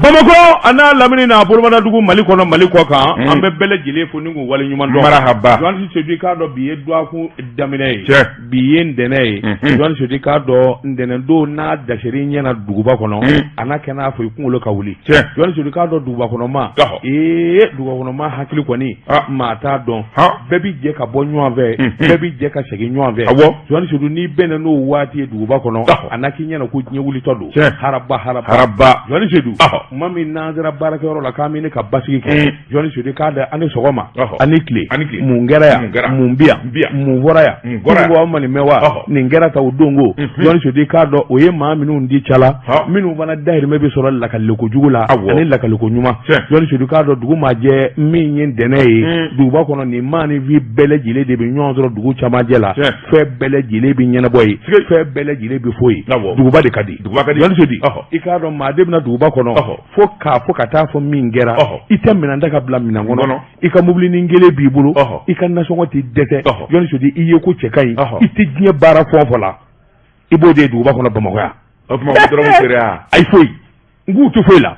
Bamakɔ a n'a lamini n'a bolomadadugu, Mali kɔnɔ, Mali kɔ kan, an bɛ bɛɛ lajɛlen fo ni k'u waleɲuman dɔn. Marahaba. Journaliste Seydou, i k'a dɔn bi ye dɔgɔkun daminɛ ye. Tiɲɛ. Bi ye ntɛnɛn ye. Journaliste Seydou, i k'a dɔn ntɛnɛn don n'a dasiri ɲɛna duguba kɔnɔ, a n'a kɛ n'a fɔ i kunkolo ka wuli. Journaliste Seydou, i k'a dɔn duguba kɔnɔ ma, ee, duguba kɔnɔ ma hakili kɔni, maa t'a dɔn. Bɛɛ bi jɛ ka bɔ ɲɔgɔn fɛ, bɛɛ bi jɛ ka segin ɲɔgɔn fɛ. Journaliste Seydou, n'i bɛnna n'o waati ye duguba kɔnɔ, a na k'i ɲɛna ko diɲɛ wulitɔ don. Haraba haraba. Haraba. Journaliste Seydou, tuma min n'an sera baarakɛyɔrɔ la k'an bɛ ne ka basigi kɛ, journaliste Seydou, k'a da ani sɔgɔma, ani tile, Ani tile. Mun kɛra yan? Mun kɛra? Mun bi yan? Mun bi yan? Mun fɔra yan? Mun bɔra yan? Kunun ko aw ma nin mɛn wa? Nin kɛra ta o don ko. Journaliste Seydou, k'a dɔn o ye maa minnu di ca la, minnu fana dahirimɛ bɛ sɔrɔ lakaliko jugu la ani lakaliko ɲuman. Journaliste Seydou, k'a dɔn dugu maa jɛ min ye ntɛnɛn ye, duguba kɔnɔ nin maa ni fi bɛɛ lajɛlen de bɛ ɲɔgɔn sɔrɔ dugu camancɛ la. Fɛn bɛɛ lajɛlen bɛ ɲɛnabɔ yen, fɛn bɛɛ lajɛlen bɛ fɔ yen. Duguba de ka di. Duguba ka di. Journaliste Seydou, i k'a dɔn maa de bɛna duguba kɔnɔ fo k'a fɔ ka taa fɔ min kɛra, i tɛ minɛn ta ka bila minɛn kɔnɔ, i ka mobilinin kelen b'i bolo, i ka nasɔngɔ t'i dɛsɛ. Journaliste Seydou, i ye ko cɛ ka ɲi, i tɛ diɲɛ baara fɛn o fɛn la, i b'o de ye duguba kɔnɔ Bamakɔ yan. O tuma u bɛ dɔrɔgu feere wa? Ayi, foyi n k'u tɛ foyi la.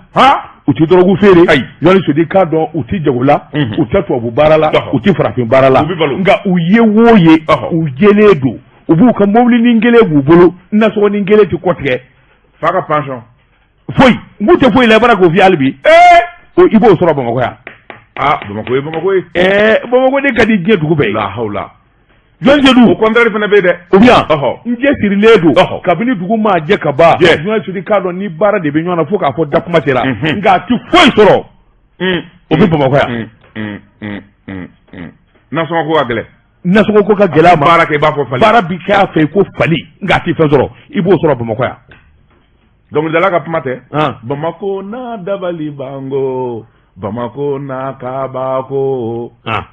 U tɛ dɔrɔgu feere. Journaliste Seydou, k'a dɔn u tɛ jago la, u tɛ tubabu baara la, u tɛ farafin baara la. U bɛ balo. Nka u ye wo ye, u jɛlen don, u b'u ka mobilinin kelen b'u bolo, nasɔngɔnin kelen tɛ kɔtigɛ. Fa ka pension. Foyi n k'u tɛ foyi la. I bɔra k'o f'i ye hali bi, o i b'o sɔrɔ Bamakɔ yan. Aa, Bamakɔ ye Bamakɔ ye. Ɛɛ, Bamakɔ de ka di diɲɛ dugu bɛɛ ye. La hawla. Journaliste Seydou. O contraire fana bɛ yen dɛ. O bɛ yan. N cɛ sirilen don kabini dugu maa jɛ ka ban. Journaliste Seydou, k'a dɔn ni baara de bɛ ɲɔgɔn na fo k'a fɔ dakuma sera, nka a tɛ foyi sɔrɔ, o bɛ Bamakɔ yan. Nasɔngɔ ko ka gɛlɛn. Nasɔngɔ ko ka gɛlɛn a ma. Baara kɛ i b'a fɔ fali. Baara bi kɛ a fɛ i ko fali, nka a tɛ fɛn sɔrɔ. I b'o sɔrɔ Bamakɔ yan. Dɔnkilidala ka kuma tɛ. Bamakɔ n'a dabali bango, Bamakɔ n'a kabako. Han.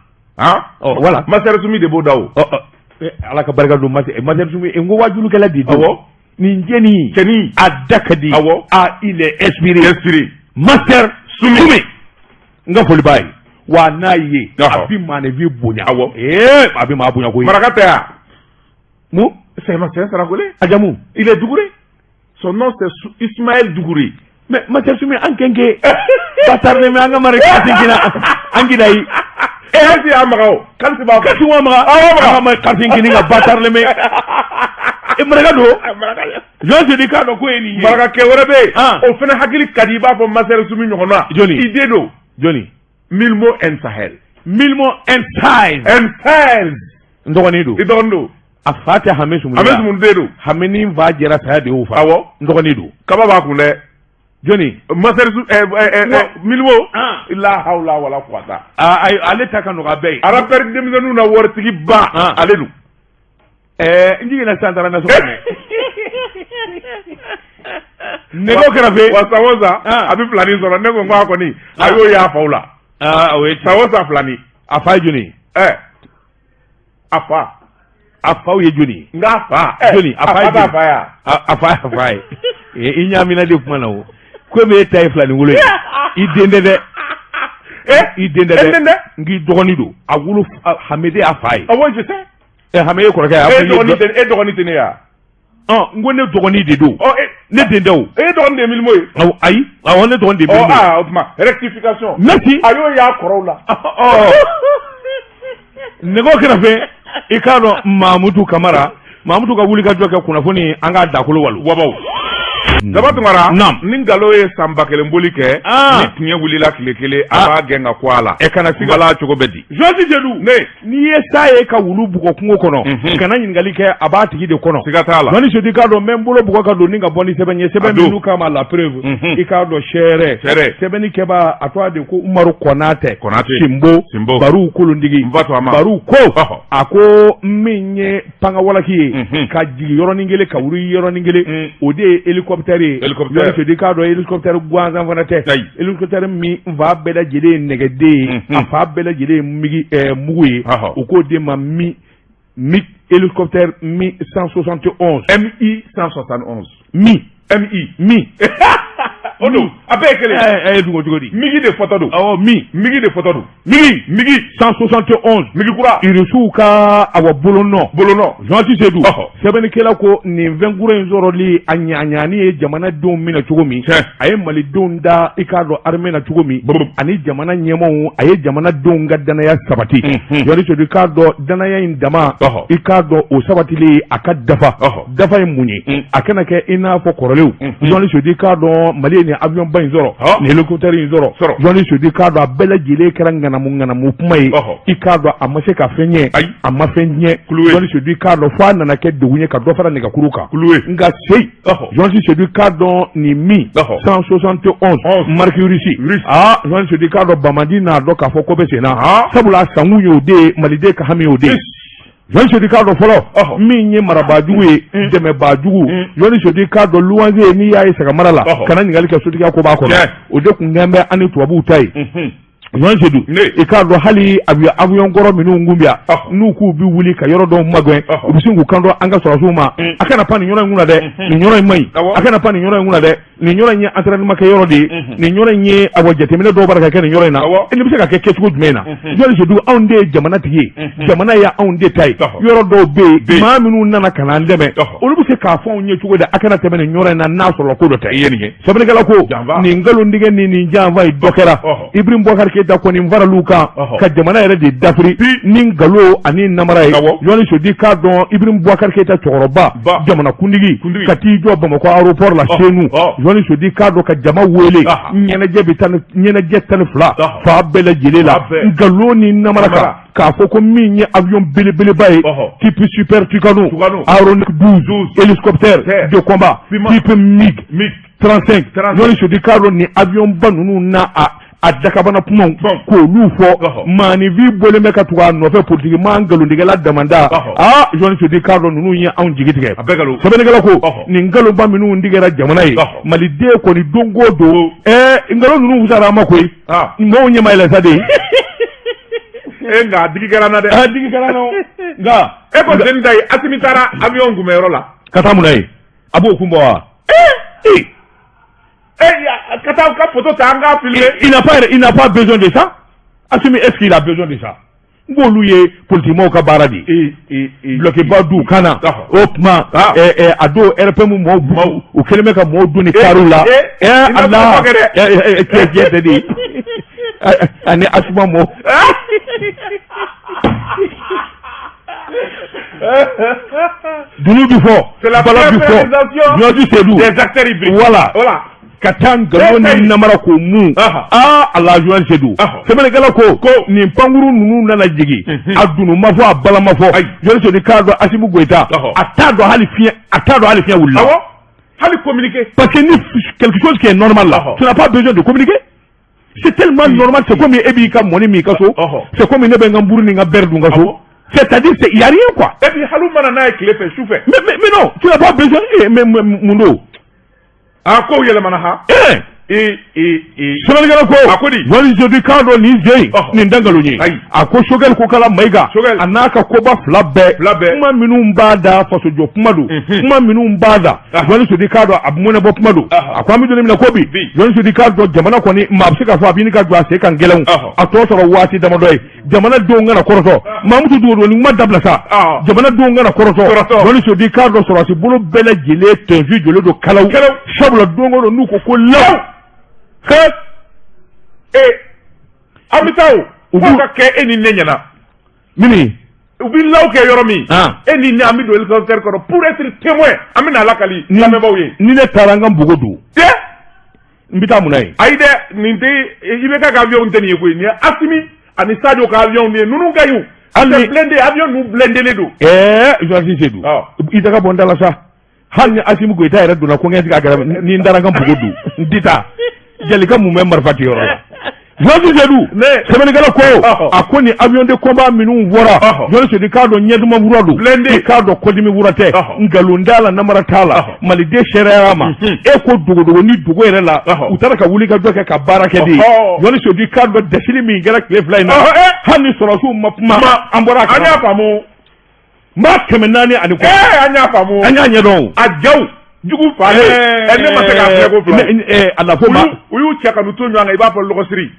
Ɔ, voilà. Master Sumi de b'o da o. Ɔ ɔ, Ala ka barika don Master Sumi, n ko wajulukɛla de don. Nin cɛnin. Cɛnin. A da ka di. A, il est inspiré. Inspiré. Master Sumi, n ka foli b'a ye. Wa n'a ye, a bi maaninfin bonya. Ee, a bi maa bonya koyi. Maraka tɛ yan. Mun? C'est un Sarakole. A jamu? Il est Dougouré. Son nom, c'est Ismaël Dougouré. Mais Master Sumi, an kɛnke batarne mais an ka mara kasi kina an kina yi. Eh, hali y'a maga o. Kalisi b'a kasi wa maga. An ka mara kasi kini ka batarle mais e maraka don. Jɔn Seydou, k'a dɔn ko ye nin ye. Marakakɛ wɛrɛ bɛ yen. O fana hakili ka di i b'a fɔ Master Sumi ɲɔgɔn na. Jɔnni? I den don. Jɔnni? Milmo N Sahel. Milmo N Sahel. N Sahel. N dɔgɔnin don. I dɔgɔnin don. A fa tɛ Hame Sumuni. Hame Sumuni den don. Hame ni n fa jɛra saya de y'o fa. N dɔgɔnin don. Kaba b'a kun dɛ. Jɔnni? Master Su ɛ ɛ ɛ Milmo. La hawla wala quwata. Aa ayi, ale ta ka nɔgɔ a bɛɛ ye. Rappeur denmisɛnninw na waritigi ba, ale don. Ɛɛ, n jiginna sisan, taara nasɔngɔ minɛ nɛgɛw kɛrɛfɛ. Wa san o san, a bɛ filani sɔrɔ. Ne ko n ko a kɔni a y'o y'a faw la. Aa, o ye. San o san, filani. A fa ye jɔni ye? Ɛ, a fa. A faw ye jɔni ye? N k'a fa. Jɔni? A fa t'a fa ya. A fa y'a fa ye. I ɲaamina de kuma na o. Komi e ta ye filani wolo ye, i den tɛ dɛ. I den tɛ dɛ. E den tɛ. N k'i dɔgɔnin don. A wolo Hamede y'a fa ye. Awɔ, je sais. Ɛ, Hame ye kɔrɔkɛ ye. E dɔgɔnin tɛ, e dɔgɔnin tɛ ne ya. Ɔ, n ko ne dɔgɔnin de don. Ɔ, e. Ne den tɛ o. E dɔgɔnin de ye Milimo ye. Awɔ, ayi, awɔ, ne dɔgɔnin de ye Milimo ye. Ɔ, aa, o tuma rectification. Merci. A y'o y'a kɔrɔw la. Ɔ, nɛgɛw kɛrɛfɛ, i k'a dɔn Mamutu Kamara, Mamutu ka wuli ka jɔ kɛ kunnafoni, an k'a dakolo walo. Wabaw. Daba Tunkara. Naam. Ni nkalon ye san 1000 boli kɛ, ni tiɲɛ wulila tile kelen, a b'a gɛn ka kɔ a la. Ɛ, kana siga. Wala cogo bɛ di? Journaliste Seydou. Ne. N'i ye sa ye ka wulu bugɔ kungo kɔnɔ, kana ɲininkali kɛ, a b'a tigi de kɔnɔ. Siga t'a la. Journaliste Seydou, k'a dɔn n bɛ n bolo bugɔ ka don ni ka bɔ ni sɛbɛn ye, sɛbɛn minnu kama la preuve. I k'a dɔn sɛrɛ. Sɛrɛ. Sɛbɛnni kɛbaa, a tɔgɔ de ko Umaru Kɔnatɛ. Kɔnatɛ. Sinbo. Sinbo. Baruw kolontigi. N fa to a ma. Baruw ko. A ko min ye pangawalaki ye, ka jigin yɔrɔnin kelen, ka wuli yɔrɔnin kelen, o de ye hélicoptère ye. Hélicoptère. Journaliste Seydou, k'a dɔn hélicoptère gansan fana tɛ. Ayi. Hélicoptère min fa bɛɛ lajɛlen ye nɛgɛden ye, a fa bɛɛ lajɛlen ye migi mugu ye. U k'o de ma mi mi hélicoptère Mi 171. MI 171. Mi MI. Mi. O don, a bɛɛ ye kelen. Ɛ ɛ, dugu cogo di? MiG de fɔtɔ don. Awɔ, min MiG de fɔtɔ don. MiG. MiG. 171. MiG kura. Irisiw ka awa bolonɔ. Bolonɔ. Journaliste Seydou, Ɔhɔ. sɛbɛnnikɛla ko nin fɛn kura in sɔrɔli, a ɲaɲaani ye jamanadenw minɛ cogo min, a ye malidenw da i k'a dɔn armée na cogo min, ani jamana ɲɛmaaw, a ye jamanadenw ka danaya sabati. Journaliste Seydou, i k'a dɔn danaya in dama, i k'a dɔn o sabatilen, a ka dafa. Dafa ye mun ye? A kana kɛ i n'a fɔ kɔrɔlenw. Journaliste Seydou, i k'a dɔn Mali ye nin avion ba in sɔrɔ, nin hélicoptère in sɔrɔ. Journaliste Seydou, i k'a dɔn a bɛɛ lajɛlen kɛra ŋanamu ŋanamu kuma ye. I k'a dɔn a ma se ka fɛn ɲɛ, a ma fɛn tiɲɛ. Journaliste Seydou, i k'a dɔn fo a nana kɛ degun ye ka dɔ fara nɛgɛkuru kan. Nka seyi, journaliste Seydou, i k'a dɔn nin min 171 marque russe, aa, journaliste Seydou, i k'a dɔn Bamadi n'a dɔn k'a fɔ ko bɛ sen na, sabula a sankun y'o de ye, maliden ka hami y'o de ye. Journaliste Seydou, i k'a dɔn fɔlɔ min ye marabaajugu ye, dɛmɛbaajugu. Journaliste Seydou, i k'a dɔn luwanze ye, n'i y'a ye sagamara la, kana ɲininkali kɛ, sotigiya ko b'a kɔnɔ. O de kun kɛn bɛ an ni tubabuw ta ye. Journaliste Seydou, i k'a dɔn hali avion kɔrɔ minnu kun bɛ yan, n'u k'u bɛ wuli ka yɔrɔ dɔw magɛn, u bɛ sin k'u kanto an ka sɔrɔdasiw ma: a kana pan nin yɔrɔ in kunna dɛ, nin yɔrɔ in man ɲi. A kana pan nin yɔrɔ in kunna dɛ, nin yɔrɔ in ye entraînement kɛ yɔrɔ de ye, nin yɔrɔ in ye awɔ jateminɛ dɔw b'a la ka kɛ nin yɔrɔ in na. Nin bɛ se ka kɛ kɛcogo jumɛn na? Journaliste Seydou, anw de ye jamana tigi ye, jamana ye anw de ta ye. Yɔrɔ dɔw bɛ yen, maa minnu nana ka n'an dɛmɛ, olu bɛ se k'a fɔ anw ye cogo di a kana tɛmɛ nin yɔrɔ in na, n'a sɔrɔ ko dɔ tɛ? Sɛbɛnnikɛla ko nin nkalontigɛ ni nin janfa ye dɔ kɛra. Ibrahim Boubacar Keïta kɔni faral'u kan ka jamana yɛrɛ de dafiri ni nkalon ani namara ye. Journaliste Seydou, k'a dɔn Ibrahim Boubacar Keïta cɛkɔrɔba, jamanakuntigi, ka t'i jɔ Bamakɔ aéroport la Senu. Journaliste Seydou, k'a dɔn ka jama wele ɲɛnajɛ bɛ tan, ɲɛnajɛ 12 fa bɛɛ lajɛlen la, nkalon ni namara kan, k'a fɔ ko min ye avion belebeleba ye, type Super Tucano, Aéronaute 12, hélicoptère de combat type MiG 35. Journaliste Seydou, k'a dɔn nin avion ba ninnu na a dakabana kumaw k'olu fɔ, maaninfin bɔlen bɛ ka tugu a nɔfɛ, politiki maa nkalontigɛla damanda. Aa, journaliste Seydou, k'a dɔn ninnu ye anw jigi tigɛ. Sɛbɛnnikɛla ko nin nkalonba minnu tigɛra jamana ye, maliden kɔni don o don, ɛɛ, nkalon ninnu fisayara an ma koyi, mɔgɔw ɲɛ ma yɛlɛ sa de. E, nka digi kɛra n na dɛ. A digi kɛra n na, nka E ko sen ta ye, Asimi taara avion kunbɛnyɔrɔ la. Ka taa mun na ye? A b'o kun bɔ wa? Ee, ka taa ka photo ta, an k'a filmer. Il n'a pas besoin de ça. Assimi, est-ce qu'il a besoin de ça? N k'olu ye politikimɔgɔw ka baara de ye. Dulɔkiba d'u kan na, o tuma a don RPM mɔgɔw, u kɛlen bɛ ka mɔgɔw don ni kariw la. Ala, cɛ jɛ tɛ de ani Asuma mɔgɔw. Dunu bi fɔ, bala bi fɔ, journaliste Seydou. Des acteurs hybrides. Voilà. Voilà. Ka taa nkalon ni namara k'o mun. Aa ala, journaliste Seydou, sɛbɛnnikɛla ko nin pankuru ninnu nana jigin, a dunu ma fɔ, a bala ma fɔ. Journaliste Seydou, k'a dɔn Assimi Goïta, a t'a dɔn hali fiɲɛ, a t'a dɔn hali fiɲɛ wulila. Awɔ, hali communiqué. Parce que ni quelque chose qui est normal là, tu n'as pas besoin de communiquer. C'est tellement normal, c'est comme e b'i ka mɔni min i ka so, c'est comme ne bɛ n ka nburu ni n ka beurre dun ka so. C'est-à-dire, il y a rien quoi. Et puis hali u mana n'a ye tile fɛ, su fɛ. Mais non, tu n'as pas besoin, mais mun don? A kow yɛlɛmana ha. Ee. Ee ee ee. Sɛbɛnnikɛla ko. A ko di? Journaliste Seydou, k'a dɔn nin sen in, nin tɛ nkalon ye. A ko Choguel Kokala Mayiga, a n'a ka koba fila bɛɛ. Fila bɛɛ. Kuma minnu b'a da, fasojɔ kuma don. Kuma minnu b'a da, journaliste Seydou, k'a dɔn a mɔnɛ bɔ kuma don. A ko an bɛ don min na ko bi, journaliste Seydou, k'a dɔn jamana kɔni, maa bɛ se k'a fɔ a bɛ ɲini ka jɔ a sen kan gɛlɛnw. A tɔ sɔrɔ waati damadɔ ye. Jamanadenw kana kɔrɔtɔ. Mamutu Dogo, nin kuma dabila sa. Jamanadenw kana kɔrɔtɔ. Journaliste Seydou, k'a dɔn sɔrɔdasi bolo bɛɛ lajɛlen tɛnfin jɔlen don kalaw. Sabula don o don n'u ko ko law. Ee, an bɛ taa o. Fo ka kɛ e ni ne ɲɛna. Mini. U bɛ law kɛ yɔrɔ min. E ni ne, an bɛ don hélicoptère kɔnɔ pour être témoin, an bɛ na lakali lamɛnbaaw ye. Ni ne taara n ka npogo don. N bɛ taa mun na yen? Ayi dɛ, nin tɛ IBK ka avion tɛ nin ye koyi, nin ye Asimi ani Sadio ka avion ye, ninnu ka ɲi o. Hali blindé, avion ninnu blindé don. Ɛɛ, journaliste Seydou, i tɛ ka bɔ n da la sa. Hali ni Asimi Goïta yɛrɛ donna ko n sigi a kɛrɛfɛ, ni n taara n ka npogo don, n tɛ taa. Jalika mun bɛ marifa ci yɔrɔ la? Journaliste Seydou, sɛbɛnnikɛla ko a ko nin avion de combat minnu fɔra, journaliste Seydou, k'a dɔn ɲɛduma fura don, i k'a dɔn kɔdimi fura tɛ, nkalon t'a la, namara t'a la, maliden seereyara ma. E ko dogodogo ni dogo yɛrɛ la, u taara ka wuli ka jɔ kɛ ka baara kɛ de ye. Journaliste Seydou, k'a dɔn dasili min kɛra tile 2 in na, hali ni sɔrɔdasiw ma kuma, an bɔra a kalama. An y'a faamu. Maa 400 ani kɔ. An y'a faamu. An y'a ɲɛdɔn o. A jaw. Jugu faalen ɛ, ne ma se k'a filɛ ko fila. A la fo ma U y'u cɛ ka n'u to ɲɔgɔn kan, i b'a fɔ lɔgɔsiri,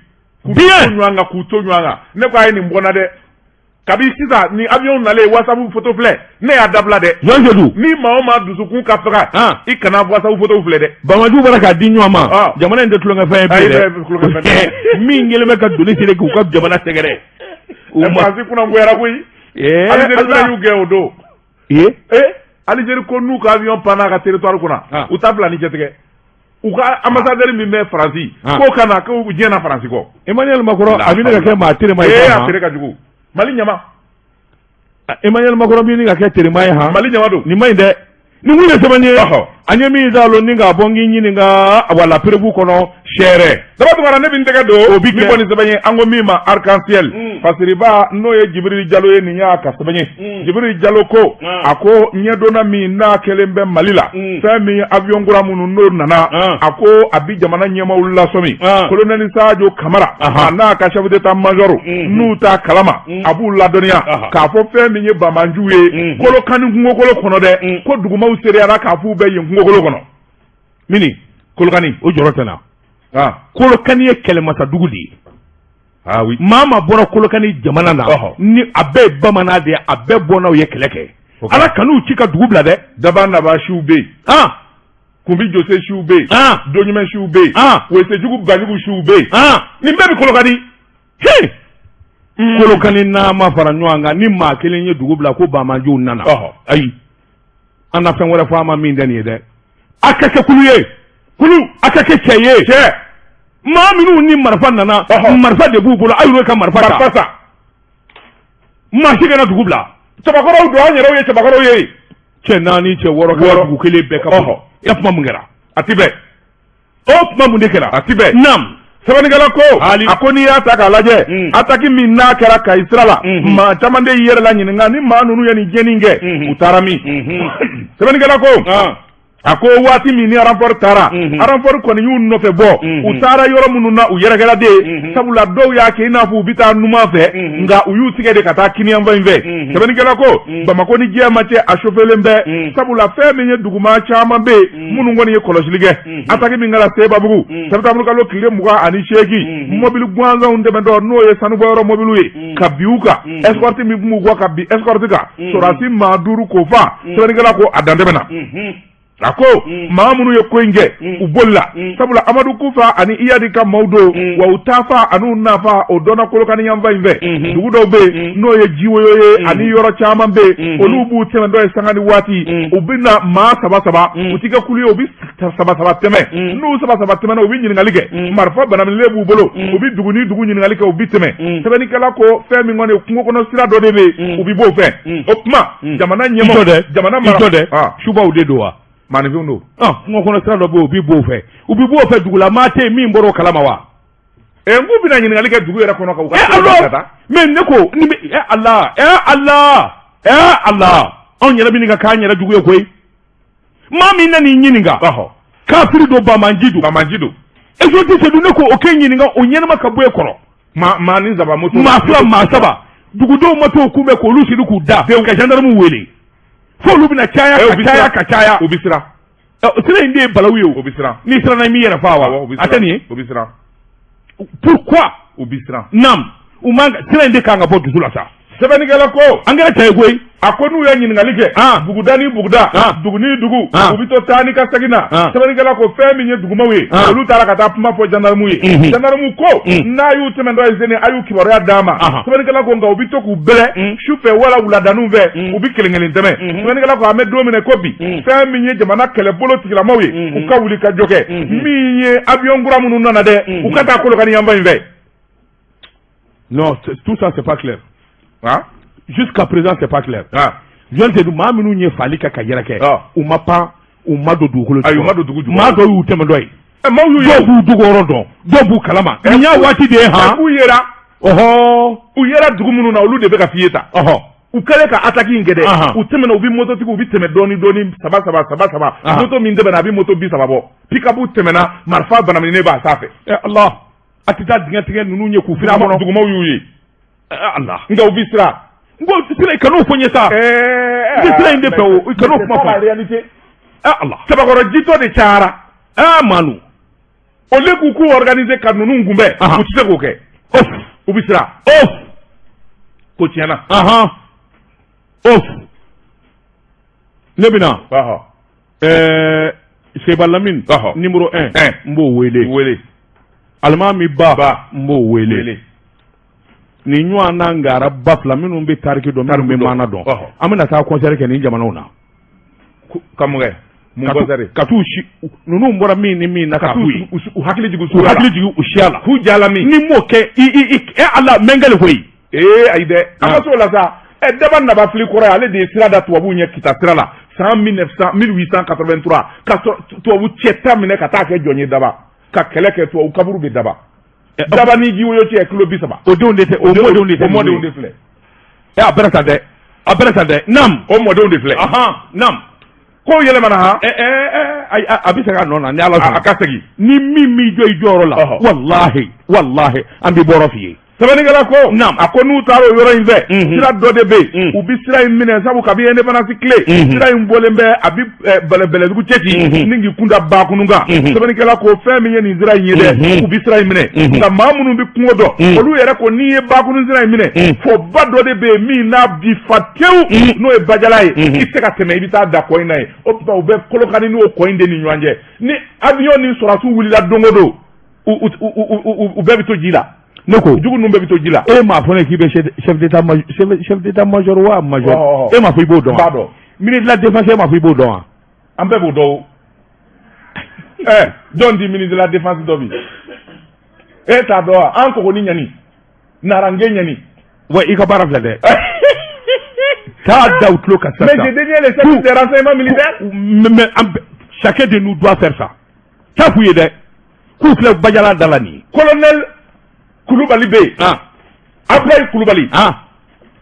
k'u Bien. to ɲɔgɔn kan, k'u to ɲɔgɔn kan. Ne ko a ye nin bɔ n na dɛ. Kabi sisan ni avion nalen, WhatsApp photo filɛ, ne y'a dabila dɛ. Jɔn Sedu. Ni maa o maa dusukun ka faga, i kana WhatsApp photo filɛ dɛ. Banbaanciw bɔra k'a di ɲɔgɔn ma. Jamana in tɛ tulonkɛfɛn ye Ayi, bilen bɛɛ tulonkɛfɛn dɛ. tɛ. Min kɛlen bɛ ka doni siri k'u ka jamana sɛgɛrɛ. U ma Faransi kunnagoyara koyi. Algérie Ala. fana y'u gɛn o don. Ee. Ee, Algérie ko n'u ka avion panna a ka territoire kunna, u t'a bila ni cɛtigɛ. U ka ambassadeur min bɛ Faransi, k'o ka na, k'u diɲɛ na Faransi kɔ. Emmanuel Macron a bɛ ne ka kɛ maa terima ye. Ee, a tere ka jugu. Mali ɲama. Emmanuel Macron bɛ ne ka kɛ terima ye han. Mali ɲama don. Nin ma ɲi dɛ. Nin kun ye sɛbɛn ye. An ye min d'a lon ni k'a bɔ n k'i ɲininka wala preuve kɔnɔ sɛrɛ. Daba Tunkara, ne bɛ n tɛgɛ don O bi kɛ. min kɔni sɛbɛn ye, an ko min ma Arc-en-Ciel. Fasiriba n'o ye Jibiri Jalo ye, nin y'a ka sɛbɛn ye. Jibiri Jalo ko a ko ɲɛdonna min n'a kɛlen bɛ Mali la, fɛn min ye avion kura minnu n'o nana, a ko a bi jamana ɲɛmaaw lasɔmi. Colonel Sadio Kamara a n'a ka chef d'état major n'u t'a kalama, a b'u ladɔnniya k'a fɔ fɛn min ye banbaanciw ye Kolokani kungokolo kɔnɔ dɛ, ko dugumaw seereyara k'a f'u bɛ yen kungokolo kɔnɔ. Mini Kolokani. O jɔrɔ tɛ na. Kolokani ye kɛlɛmasadugu de ye. Ah oui. Maa maa bɔra Kolokani jamana na, ni a bɛɛ ye bamanan de ye, a bɛɛ bɔnnaw ye kɛlɛ kɛ. Ala kan'u ci ka dugu bila dɛ. Daba Naba siw bɛ yen. Kunbi Jose siw bɛ yen. Doɲumɛn siw bɛ yen. Wesejugu Banjugu siw bɛ yen. Nin bɛɛ bɛ Kolokani. He! Kolokani n'a ma fara ɲɔgɔn kan, ni maa kelen ye dugu bila ko banbaanciw nana. Ayi. An na fɛn wɛrɛ fɔ an ma min tɛ nin ye dɛ. A ka kɛ kulu ye. Kulu a ka kɛ cɛ ye. Cɛ. Maa minnu ni marifa nana, marifa de b'u bolo, a y'u ka marifa ta. Marifa ta. Maa si kana dugu bila. Cɛbakɔrɔw don, an yɛrɛw ye cɛbakɔrɔw ye. Cɛ naani, cɛ wɔɔrɔ kɛra dugu kelen bɛɛ ka bɔ. I ka kuma mun kɛra? A ti bɛn. O kuma mun de kɛra? A ti bɛn. Naam. Sɛbɛnnikɛla ko a ko n'i y'a ta k'a lajɛ, attaque min n'a kɛra Kayi sira la, maa caman de y'i yɛrɛ la ɲininka ni maa ninnu ye nin tiɲɛni kɛ, u taara min? Sɛbɛnnikɛla ko a ko waati min ni renfort taara, renfort kɔni y'u nɔfɛ bɔ, u taara yɔrɔ minnu na, u yɛrɛkɛra de ye, sabula dɔw y'a kɛ i n'a fɔ u bɛ taa numan fɛ, nka u y'u tigɛ de ka taa kiniyanfan in fɛ. Sɛbɛnnikɛla ko Bamakɔ ni jɛma cɛ, a sofelen bɛ, sabula fɛn min ye duguma caman bɛ yen minnu kɔni ye kɔlɔsili kɛ. Attaque min kɛra Sebabugu septembre kalo tile 28, mobili gansanw tɛmɛtɔ, n'o ye sanubɔyɔrɔ mobiliw ye, ka bin u kan, escorte min tun b'u kɔ ka bin escorte kan, sɔrɔdasi maa 5 k'o fa. Sɛbɛnnikɛla ko a dantɛmɛna. A ko maa minnu ye ko in kɛ, u bolila, sabula Amadu Kufa ani Iyadi ka maaw don, wa u taafa ani u nafa o dɔnna Kolokani yanfan in fɛ. Dugu dɔw bɛ yen n'o ye Jiwoyo ye ani yɔrɔ caman bɛ yen, olu b'u tɛmɛ dɔ ye sanga ni waati, u bɛ na maa saba saba, u ti kɛ kulu ye, u bɛ saba saba tɛmɛ. N'u saba saba tɛmɛna, u bɛ ɲininkali kɛ, marifa banamilen b'u bolo, u bɛ dugu ni dugu ɲininkali kɛ, u bɛ tɛmɛ. Sɛbɛnnikɛla ko fɛn min kɔni ye kungo kɔnɔ sira dɔ de bɛ yen, u bɛ b'o fɛ. O tuma jamana ɲɛmaaw, jamana mara dɛ, subaw de don wa? Maaninfinw don. Kungo kɔnɔ sira dɔ bɛ yen, u bɛ b'o fɛ, u bɛ b'o fɛ, dugula maa tɛ yen min bɔra o kalama wa? Ɛ, n k'u bɛna ɲininkali kɛ dugu yɛrɛ kɔnɔ ka u ka alors mais ne ko ni bɛ Ala, Ala, Ala, anw yɛrɛ bɛ nin ka k'an yɛrɛ jugu ye koyi. Maa min nan'i ɲininka, kafiri don, banbanci don. Banbanci don. Exotique Sedu, ne ko o k'e ɲininka o ɲɛnama ka bɔ e kɔrɔ. Maa ni saba moto. Maa fila, maa saba, dugudenw ma t'o kunbɛn k'olu siri k'u da ka gendarme wele. F'olu bɛna caya ka caya ka caya. U bɛ siran. Sira in de ye balawu ye o. U bɛ siran. N'i siranna i m'i yɛrɛ faa wa? A tɛ nin ye. U bɛ siran. Pourquoi? U bɛ siran. Naam, u man sira in de kan ka bɔ dusu la sa. Sɛbɛnnikɛla ko an kɛra cɛ ye koyi. A ko n'u ye ɲininkali kɛ, buguda ni buguda, dugu ni dugu, u bɛ to taa ni ka segin na. Sɛbɛnnikɛla ko fɛn min ye dugumaw ye, olu taara ka taa kuma fɔ gendarmew ye. Gendarmew ko n'a y'u tɛmɛtɔ ye sini, a y'u kibaruya d'a ma. Sɛbɛnnikɛla ko nka u bɛ to k'u bɛlɛ su fɛ wala wuladaninw fɛ, u bɛ kelen kelen tɛmɛ. Sɛbɛnnikɛla ko an bɛ don min na ko bi, fɛn min ye jamana kɛlɛbolo tigilamaw ye, u ka wuli ka jɔ kɛ. Min ye avion kura minnu nana dɛ, u ka taa Kolokani yanfan in fɛ. Non, tout ça c'est pas clair. Ah? Jusqu'à présent c'est pas clair. Jɔn Sedu, maa minnu ye fali kɛ ka yɛrɛ kɛ, u ma pan, u ma don dugukolo jukɔrɔ. Ayi, u ma don dugu jukɔrɔ. Maa dɔw y'u tɛmɛ dɔ ye. Maaw y'u ye. Dɔw b'u dugu yɔrɔ dɔn, dɔw b'u kalama. Nin y'a waati de ye han. U yera. Ɔhɔ. U yera dugu minnu na, olu de bɛ ka f'i ye tan. Ɔhɔ. U kɛlen ka attaque in kɛ dɛ, u tɛmɛna, u bɛ mototigiw, u bɛ tɛmɛ dɔɔni dɔɔni, saba saba saba saba. Moto min tɛmɛna, a bɛ moto 30 bɔ. Pick-up tɛmɛna, marifa banaminen b'a sanfɛ. Ala, a tɛ taa dingɛ tigɛ ninnu ye k'u fili a kɔnɔ. Dugumaw y'u ye. Ala. Nka u bɛ siran. N ko sira, kan'o fɔ n ye sa. N tɛ sira in de fɛ o, kan'o kuma fɔ. Ala Sabakɔrɔ jitɔ de cayara. Aa Manu. Au lieu k'u k'u organiser ka ninnu kunbɛn, u tɛ se k'o kɛ. U bɛ siran. Ko tiɲɛna. Of. Ne bɛna. Ɛɛ Seba Lamine. Numéro 1. N b'o wele. Wele. Alimami Ba. N b'o wele. Nin ɲɔgɔn na ngara ba fila minnu bɛ tariki dɔn, minnu bɛ maana dɔn, an bɛna taa concert kɛ nin jamanaw na. Ka mun kɛ? Mun concert? Ka t'u si ninnu bɔra min ni min na ka t'u u hakili jigin u hakili jigin u siya la. K'u ja lamin. Ni m'o kɛ i i i e Ala n bɛ n kali koyi. Ee ayi dɛ, an ka s'o la sa. Ɛ Daba Nabafili kɔrɔ ye, ale de ye sira da tubabuw ɲɛ Kita sira la san 1900 1883, ka sɔrɔ tubabu cɛ 10 minɛ ka taa kɛ jɔn ye Daba, ka kɛlɛ kɛ, tubabu kaburu bɛ Daba. Daba ni Jiwoyo cɛ kilo 30. O denw de tɛ, o mɔdenw de tɛ. O mɔdenw de filɛ. Ɛ a bɛrɛ tan dɛ, a bɛrɛ tan dɛ. Nam. O mɔdenw de filɛ. Nam. Kow yɛlɛmana han. Ɛ ɛ ayi, a bɛ segin a nɔ na ni Ala sɔnna. A ka segin. Ni min m'i jɔ i jɔyɔrɔ la. Walahi walahi, an bɛ bɔrɔ f'i ye. Sɛbɛnnikɛla ko. Naam. A ko n'u taara o yɔrɔ in fɛ. Sira dɔ de bɛ yen. U bɛ sira in minɛ sabu kabi indépendance tile. Sira in bɔlen bɛ, a bɛ Bɛlɛdugu cɛci ni k'i kun da Bakunu kan. Sɛbɛnnikɛla ko fɛn min ye nin sira in ye dɛ, u bɛ sira in minɛ. Nka maa minnu bɛ kungo dɔn, olu yɛrɛ ko n'i ye Bakunu sira in minɛ, fɔba dɔ de bɛ yen min n'a bi fa tewu, n'o ye Bajala ye, i tɛ se ka tɛmɛ, i bɛ taa da kɔ in na yen. O tuma u bɛ Kolokani n'o kɔ in de ni ɲɔgɔn cɛ. Ni avion ni sɔrɔdasiw wulila don o don, u bɛɛ bɛ to ji la. Ne ko jugu ninnu bɛɛ bɛ to ji la. E m'a fɔ ne k'i bɛ chef d'état major wa major, e m'a fɔ i b'o dɔn wa? N b'a dɔn. Ministre de la défense, e m'a fɔ i b'o dɔn wa? An bɛɛ b'o dɔn o. Ɛ jɔn di ministre de la défense dɔ bi? E t'a dɔn wa? An kɔgɔni ɲani narange ɲani. Wa i ka baara filɛ dɛ. Taa da u tulo kan sisan. Mais je détiens les services de renseignement militaire. Mais chacun de nous doit faire ça. Taa f'u ye dɛ. K'u filɛ Bajala da la nin ye. Colonel Kulubali bɛ yen. Abdoulaye Kulubali.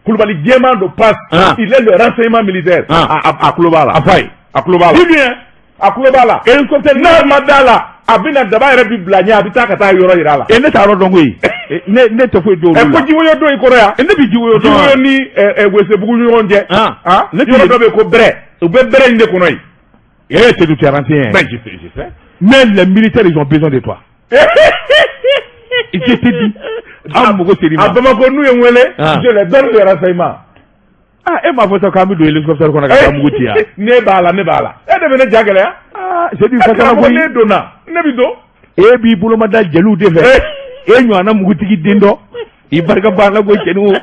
Kulubali jɛman don passe. Il est le renseignement militaire. A tulo b'a la. A f'a ye. A tulo b'a la. Dis-lui. A tulo b'a la. Hélicoptère. N'a ma da la, a bɛna daba yɛrɛ bi bila ɲɛ, a bɛ taa ka taa yɔrɔ yira a la. Ne t'a yɔrɔ dɔn koyi. Ne tɛ foyi dɔn olu la. Ko Jiwoyo don i kɔrɔ yan. Ne bɛ Jiwoyo dɔn. Jiwoyo ni Welesebugu ɲɔgɔn cɛ. Ne yɔrɔ dɔ bɛ yen ko Bɛrɛ. U bɛ Bɛrɛ in de kɔnɔ yen. Eh, c'est du terrain. Ben, je sais, je sais. Mais les militaires, ils ont besoin de toi. Je te dis. Ah, mɔgɔ ser'i ma. À Bamako, n'u ye n wele, je les donne les renseignements. Ah, e m'a fɔ sa k'an bɛ don hélicoptère kɔnɔ ka taa mugu ci yan. Ne b'a la, ne b'a la. E de bɛ ne ja gɛlɛya. Ah, c'est du fasara koyi. Ne donna, ne bɛ don. E b'i boloma da jeliw de fɛ. E ɲɔgɔnna mugutigi den dɔ. I barika banna ko cɛnin o.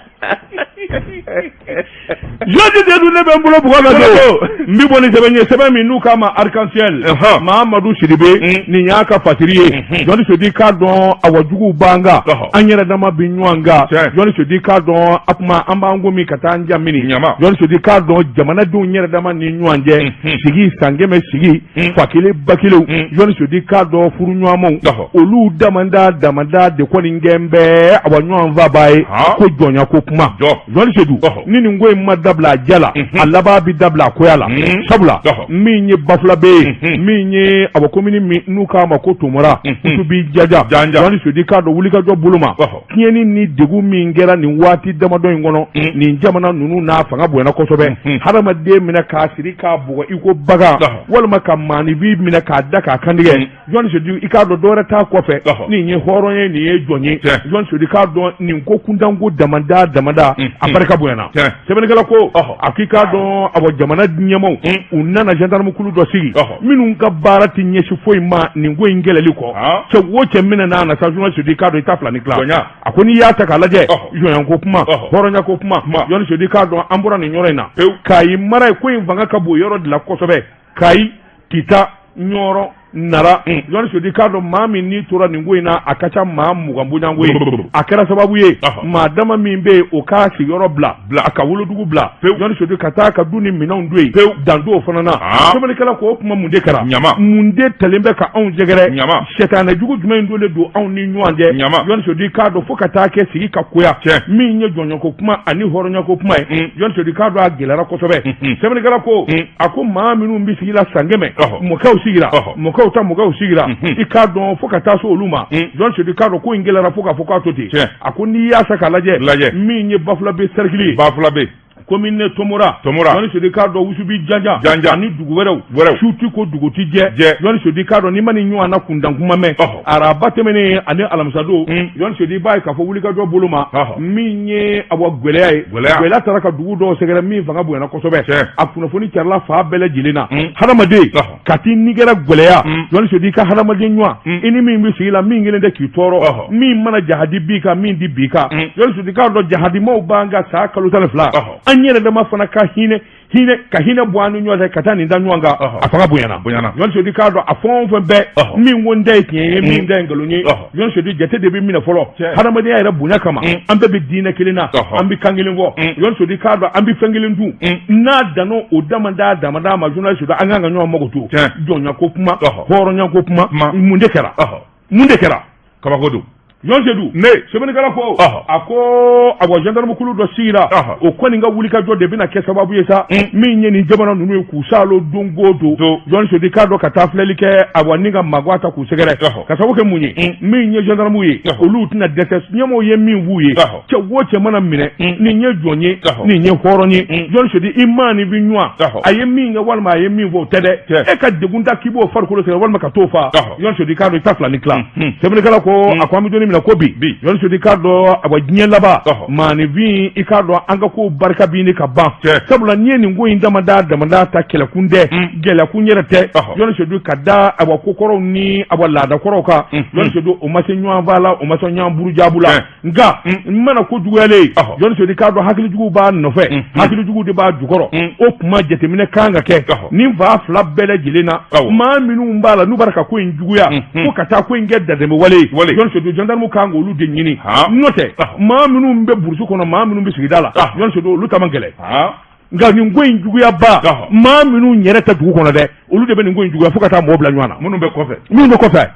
Jɔnni de dun ne bɛ n bolo bugɔ ka don. N bɛ bɔ ni sɛbɛn ye, sɛbɛn min n'u k'a ma Arc-en-Ciel. Mahamadu Sidibe nin y'a ka fasiri ye. Jɔnni Sodi k'a dɔn awa juguw b'an kan. An yɛrɛ dama bɛ ɲɔgɔn kan. Jɔnni Sodi k'a dɔn a kuma an b'an ko min ka taa an ja mini. Jɔnni Sodi k'a dɔn jamanadenw yɛrɛ dama ni ɲɔgɔn cɛ. Sigi san 100 sigi. Fa kelen ba kelen. Jɔnni Sodi k'a dɔn furuɲɔgɔnmaw. Olu damada damada de kɔni kɛn bɛ awa ɲɔgɔn fabaa ye. Ko jɔnya ko kuma. Jɔnni Sedu ni nin ko in ma dabila a ja la, a laban bɛ dabila a koya la. Sabula min ye Bafulabe ye, min ye awa komini min n'u k'a ma ko Tomora, Kutubi Jaja, Jɔnni Sodi k'a dɔn wulikajɔ bolo ma, tiɲɛni ni degun min kɛra nin waati damadɔ in kɔnɔ, nin jamana ninnu n'a fanga bonyana kosɛbɛ. Hadamaden minɛ k'a siri k'a bugɔ i ko bagan, walima ka maaninfin minɛ k'a da k'a kantigɛ. Jɔnni Sedu i k'a dɔn dɔwɛrɛ t'a kɔfɛ, nin ye hɔrɔn ye, nin ye jɔn ye. Jɔnni Sedu k'a dɔn nin ko kuntanko damada damada a barika bonyana. Sɛbɛnnikɛla ko a k'i k'a dɔn awa jamana ɲɛmaaw u nana gendarme kulu dɔ sigi minnu ka baara tɛ ɲɛsin foyi ma nin ko in kɛlɛli kɔ. Cɛ o cɛ minɛ n'a na sa, Jɔnni Sedu k'a dɔn i ta fila ni tila. A ko n'i y'a ta k'a lajɛ, jɔnya ko kuma, hɔrɔnya ko kuma, Jɔnni Sedu k'a dɔn an bɔra nin yɔrɔ in na Kayi mara ye, ko in fanga ka bon yɔrɔ de la kosɛbɛ. Kayi, Kita, Ɲɔrɔ, Nara. Jɔnni Sedu k'a dɔn maa min n'i tora nin ko in na, a ka ca maa 20 bɔɲɔgɔnko ye. A kɛra sababu ye maa dama min bɛ yen, o k'a sigiyɔrɔ bila, a ka wolodugu bila, Jɔnni Sedu ka taa ka du ni minɛnw don yen, dan t'o fana na. Sɛbɛnnikɛla ko o tuma mun de kɛra? Mun de talen bɛ ka anw sɛgɛrɛ? Sɛtanɛ jugu jumɛn donnen don anw ni ɲɔgɔn cɛ? Jɔnni Sedu k'a dɔn fo ka taa kɛ sigi ka koya min ye jɔnyako kuma ani hɔrɔnyako kuma ye, Jɔnni Sedu k'a dɔn a gɛlɛyara kosɛbɛ. Sɛbɛnnikɛla ko a ko maa minnu bɛ sigi la san 100, mɔkɛw sigira, mɔkɛw ta mɔkɛw sigira, i k'a dɔn fo ka taa se olu ma. Jɔnni Sedu k'a dɔn ko in gɛlɛyara fo k'a fɔ k'a to ten. A ko n'i y'a ta k'a lajɛ, min ye Bafulabe cercle ye, Bafulabe Commune Tomora. Tomora. Jɔnni Sedu k'a dɔn Wusubi Janjan. Janjan. Ani dugu wɛrɛw. Wɛrɛw. Su ti ko dugu ti jɛ. Jɛ. Jɔnni Sedu k'a dɔn n'i ma nin ɲɔgɔnna kuntan kuma mɛn. Ɔhɔ. Araba tɛmɛnen ani alamisadon. Jɔnni Sedu i b'a ye k'a fɔ wulikajɔ bolo ma. Ɔhɔ. Min ye awa gɛlɛya ye. Gɛlɛya. Gɛlɛya taara ka dugu dɔw sɛgɛrɛ min fanga bonyana kosɛbɛ. Tiɲɛ. A kunnafoni carila fan bɛɛ lajɛlen na. Hadamaden. Ɔhɔ. Ka t'i nigɛrɛ gɛlɛya. Jɔnni Sedu i ka hadamaden ɲɔgɔn. I ni min bɛ sigi la min kelen tɛ k'i tɔɔrɔ. Ɔhɔ. Min mana jahadi b'i kan min di b'i kan. Jɔnni Sedu k'a dɔn jahadimaw b'an kan san kalo 12. Ɔhɔ. An yɛrɛ dama fana ka hinɛ hinɛ ka hinɛ bɔ an ni ɲɔgɔn cɛ ka taa nin da ɲɔgɔn kan. Ɔhɔ. A fanga bonyana. Bonyana. Jɔnni Sedu k'a dɔn a fɛn o fɛn bɛɛ. Ɔhɔ. Min ko n ta ye tiɲɛ ye min ta ye nkalon ye. Ɔhɔ. Jɔnni Sedu jate de bɛ minɛ fɔlɔ. Tiɲɛ. Hadamadenya yɛrɛ bonya kama. An bɛɛ bɛ diinɛ kelen na. Ɔhɔ. An bɛ kan kelen fɔ. Jɔnni Sedu k'a dɔn an bɛ fɛn kelen dun. N'a danna o damada damada ma journaliste Sedu an kan ka ɲɔgɔn mago to. Tiɲɛ. Jɔnya ko kuma. Ɔhɔ. Hɔrɔnya ko kuma. Kuma. Mun de kɛra? Ɔhɔ. Mun de kɛra? Kabako don. Jɔn Sedu. Ne. Sɛbɛnnikɛla ko. Ɔhɔ. A ko awa gendarme kulu dɔ sigira. Ɔhɔ. O kɔni ka wulikajɔ de bɛna kɛ sababu ye sa. Min ye nin jamana ninnu ye k'u saalo don o don. Don. Jɔn Sedu k'a dɔn ka taa filɛli kɛ awa ni ka mago ta k'u sɛgɛrɛ. Ɔhɔ. Ka sababu kɛ mun ye. Min ye gendarme ye. Ɔhɔ. Olu tɛna dɛsɛ ɲɛmɔgɔw ye min f'u ye. Ɔhɔ. Cɛ o cɛ mana minɛ. Nin ye jɔn ye. Ɔhɔ. Nin ye hɔrɔn ye. Jɔn Sedu i maa ni bi ɲɔgɔn. Ɔhɔ. A ye min kɛ walima a ye min fɔ o tɛ dɛ. Tiɲɛ. E ka degun ta k'i b'o farikolo sɛgɛrɛ walima ka t'o fa. Ɔhɔ. Jɔn Sedu k'a dɔn i ta fila ni tila. Sɛbɛnnikɛla ko a ko an bɛ don min na ko bi. Bi. Jɔn Sedu k'a dɔn awa diɲɛ laban. Ɔhɔ. Maaninfin i k'a dɔn an ka kow barika bɛ ɲini ka ban. Tiɲɛ. Sabula n'i ye nin ko in damada damada ta kɛlɛkun tɛ. Gɛlɛyakun yɛrɛ tɛ. Ɔhɔ. Jɔn Sedu ka da awa kokɔrɔw ni awa laadakɔrɔw kan. Jɔn Sedu o ma se ɲɔgɔn fa la o ma se ɲɔgɔn burujabu la. Tiɲɛ. Nka n mana ko juguyalen ye. Ɔhɔ. Jɔn Sedu k'a dɔn hakilijuguw b'a nɔfɛ. Hakilijuguw de b'a jukɔrɔ. O kuma jateminɛ kan ka kɛ. Ɔhɔ. Nin fa fila bɛɛ lajɛlen na. Awɔ. Maa minnu b'a la n'u b'a ka ko in juguya. Fo ka taa ko in kɛ dantɛmɛ wale ye. Wale. Jɔn Sedu gendarme kan k'olu de ɲini. Han. N'o tɛ Ɔhɔ. maa minnu bɛ burusi kɔnɔ maa minnu bɛ sigida la. Ɔhɔ. Jɔn Sedu olu ta man gɛlɛn. Han. Nka nin ko in juguyaba Ɔhɔ. maa minnu yɛrɛ tɛ dugu kɔnɔ dɛ olu de bɛ nin ko in juguya fo ka taa mɔgɔ bila ɲɔgɔn na. Minnu bɛ kɔfɛ. Minnu bɛ kɔfɛ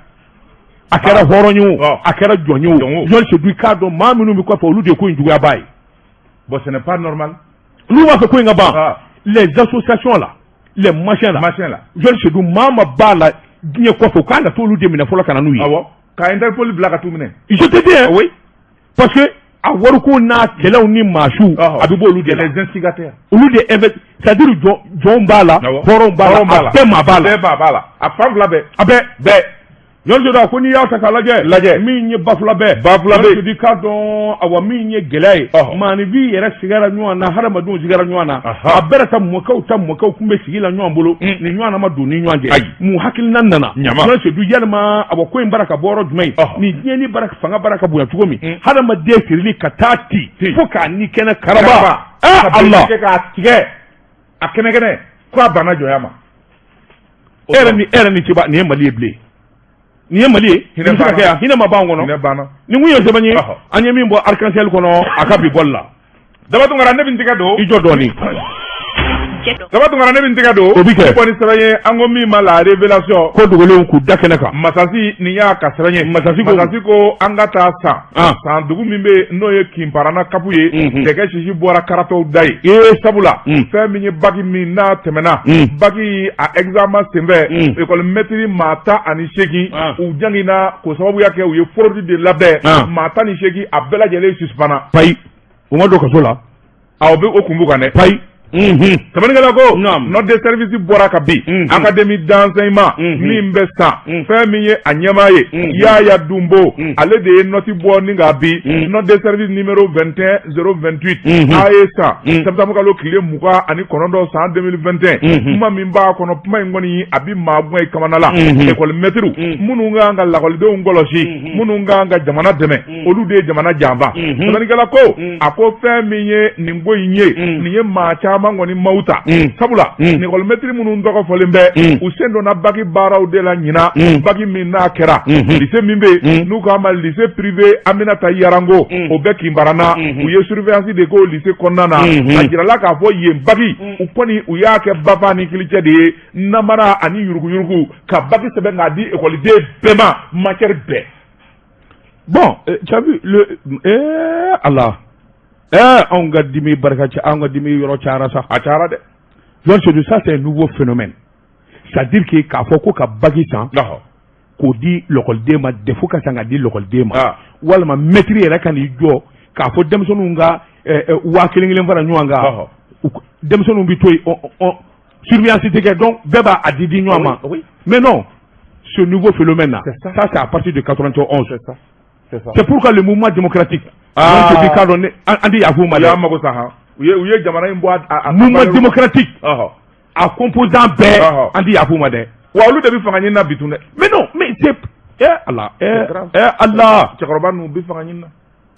a kɛra hɔrɔn ye o Ɔhɔ. a kɛra jɔn ye o Jɔn o. Jɔn Sedu i k'a dɔn maa minnu bɛ kɔfɛ olu de ye ko in juguyaba ye. Bon ce n'est pas normal. N'u b'a fɛ ko in ka ban Ah. les associations là les machins là Machin là. Jɔn Sedu maa ma b'a la diɲɛ kɔfɛ u kan ka t'olu de minɛ fɔlɔ ka na n'u ye. Awɔ. Ka Interpol bila ka t'u minɛ. Je te dis hein, Oui. parce que a wariko n'a kɛlɛw ni maasiw Ɔhɔ. a bɛ bɔ olu de la. Les instigateurs. Olu de investi c'est à dire jɔn b'a la Awɔ. hɔrɔn b'a Hɔrɔn la a bɛɛ maa b'a la. Bɛɛ maa b'a la. A fan fila bɛɛ. A bɛɛ. Bɛɛ. Jɔn Sedu a ko n'i y'a ta k'a lajɛ. Lajɛ. Min ye Bafulabɛ. Bafulabɛ. Jɔn Sedu k'a dɔn awa min ye gɛlɛya ye. Ɔhɔ. Maaninfin yɛrɛ sigara ɲɔgɔn na hadamadenw sigara ɲɔgɔn na. Aha. A bɛɛ ta mɔkɛw ta mɔkɛw tun bɛ sigi la ɲɔgɔn bolo. Ni ɲɔgɔn ma don ni ɲɔgɔn cɛ. Ayi. Mun hakilina nana. Ɲama. Jɔn Sedu yalima awa ko in bara ka bɔ yɔrɔ jumɛn ye. Ɔhɔ. Nin diɲɛni bara fanga bara ka bonya cogo min. Hadamaden sirili ka taa ti. Ti. Fo k'a ni kɛnɛ karaba. Karaba. Ah Ka Allah. bere kɛ k'a tigɛ. A kɛnɛ kɛnɛ. Ko a banna jɔnya ma. E yɛrɛ ni ciba nin ye Mali ye bilen. Nin ye Mali ye. Hinɛ Nin bɛ se ka banna. kɛ yan. Hinɛ ma b'an kɔnɔ. Hinɛ banna. Nin kun ye sɛbɛn ye Ɔhɔ. an ye min bɔ arc-en-ciel kɔnɔ a ka bi bɔli la. Daba Tunkara ne bɛ n tɛgɛ don. I jɔ dɔɔni. Daba Tunkara ne bɛ n tɛgɛ don. O bi kɛ. Ne bɔ ni sɛbɛn ye an ko min ma la révélation. Ko dogolenw k'u da kɛnɛ kan. Masasi nin y'a ka sɛbɛn ye. Masasi ko- Masasi ko an ka taa san. Ah. San dugu min bɛ yen n'o ye Kinparana kapu ye. Dɛgɛ sisi bɔra karatɔw da ye. Ee Sabula Mm. fɛn min ye baki min n'a tɛmɛna. Baki a examen senfɛ. École maître maa 18. Ah. U jangina k'o sababuya kɛ u ye fraude de labɛn. Ah. Maa 18 a bɛɛ lajɛlen suspend Payi u ma don kaso la. A o bɛ o kun b'u kan dɛ. Payi. Sɛbɛnnikɛla ko Naam. note de service bɔra ka bi académie d'enseignement min bɛ san fɛn min ye a ɲɛmaa ye Yaya Dunbo ale de ye note bɔ ni k'a bi note de service numéro 21 028 a ye san septembre kalo tile 29 san 2021 kuma min b'a kɔnɔ kuma in kɔni a bi maa gɛn i kamana la école maître minnu ka kan ka lakɔlidenw kɔlɔsi minnu ka kan ka jamana dɛmɛ olu de ye jamana janfa sɛbɛnnikɛla ko a ko fɛn min ye nin ko in ye nin ye maa caman kɔni maaw ta sabula école maître minnu tɔgɔ fɔlen bɛ u sen donna baki baaraw de la ɲinan baki min n'a kɛra lycée min bɛ yen n'u k'a ma lycée privé Aminata Yarango o bɛ Kinbarana u ye surveillance de k'o lycée kɔnɔna na a jirala k'a fɔ yen baki u kɔni u y'a kɛ bafa ni kilicɛ de ye namara ani yuruguyurugu ka baki sɛbɛn k'a di ekɔliden bɛɛ ma matière bɛɛ. Bon, tu as vu le Allah. Anw ka dimi barika ca anw ka dimi yɔrɔ cayara sa. A cayara dɛ. Jɔn Sedu, ça c'est un nouveau phénomène. C'est-à-dire que k'a fɔ ko ka baki san k'o di lɔkɔliden ma DEF ka san ka di lɔkɔliden ma walima maître yɛrɛ ka n'i jɔ k'a fɔ denmisɛnninw ka 1000 kelen fara ɲɔgɔn kan. Denmisɛnninw bɛ to yen, surveillance tɛ kɛ, donc bɛɛ b'a di di ɲɔgɔn ma. Mais non, ce nouveau phénomène là, ça c'est à partir de 91. C'est pourquoi le mouvement démocratique, ah, je k'a dɔn an tɛ yafa u ma dɛ. U y'an mago sa han. U ye jamana in bɔ a mouvement démocratique, a composant bɛɛ, an tɛ yafa u ma dɛ. Wa olu de bɛ fanga ɲini na bi tun dɛ. Mais non, mais c'est, eh Allah, eh eh Allah. Cɛkɔrɔba ninnu bɛ fanga ɲini na.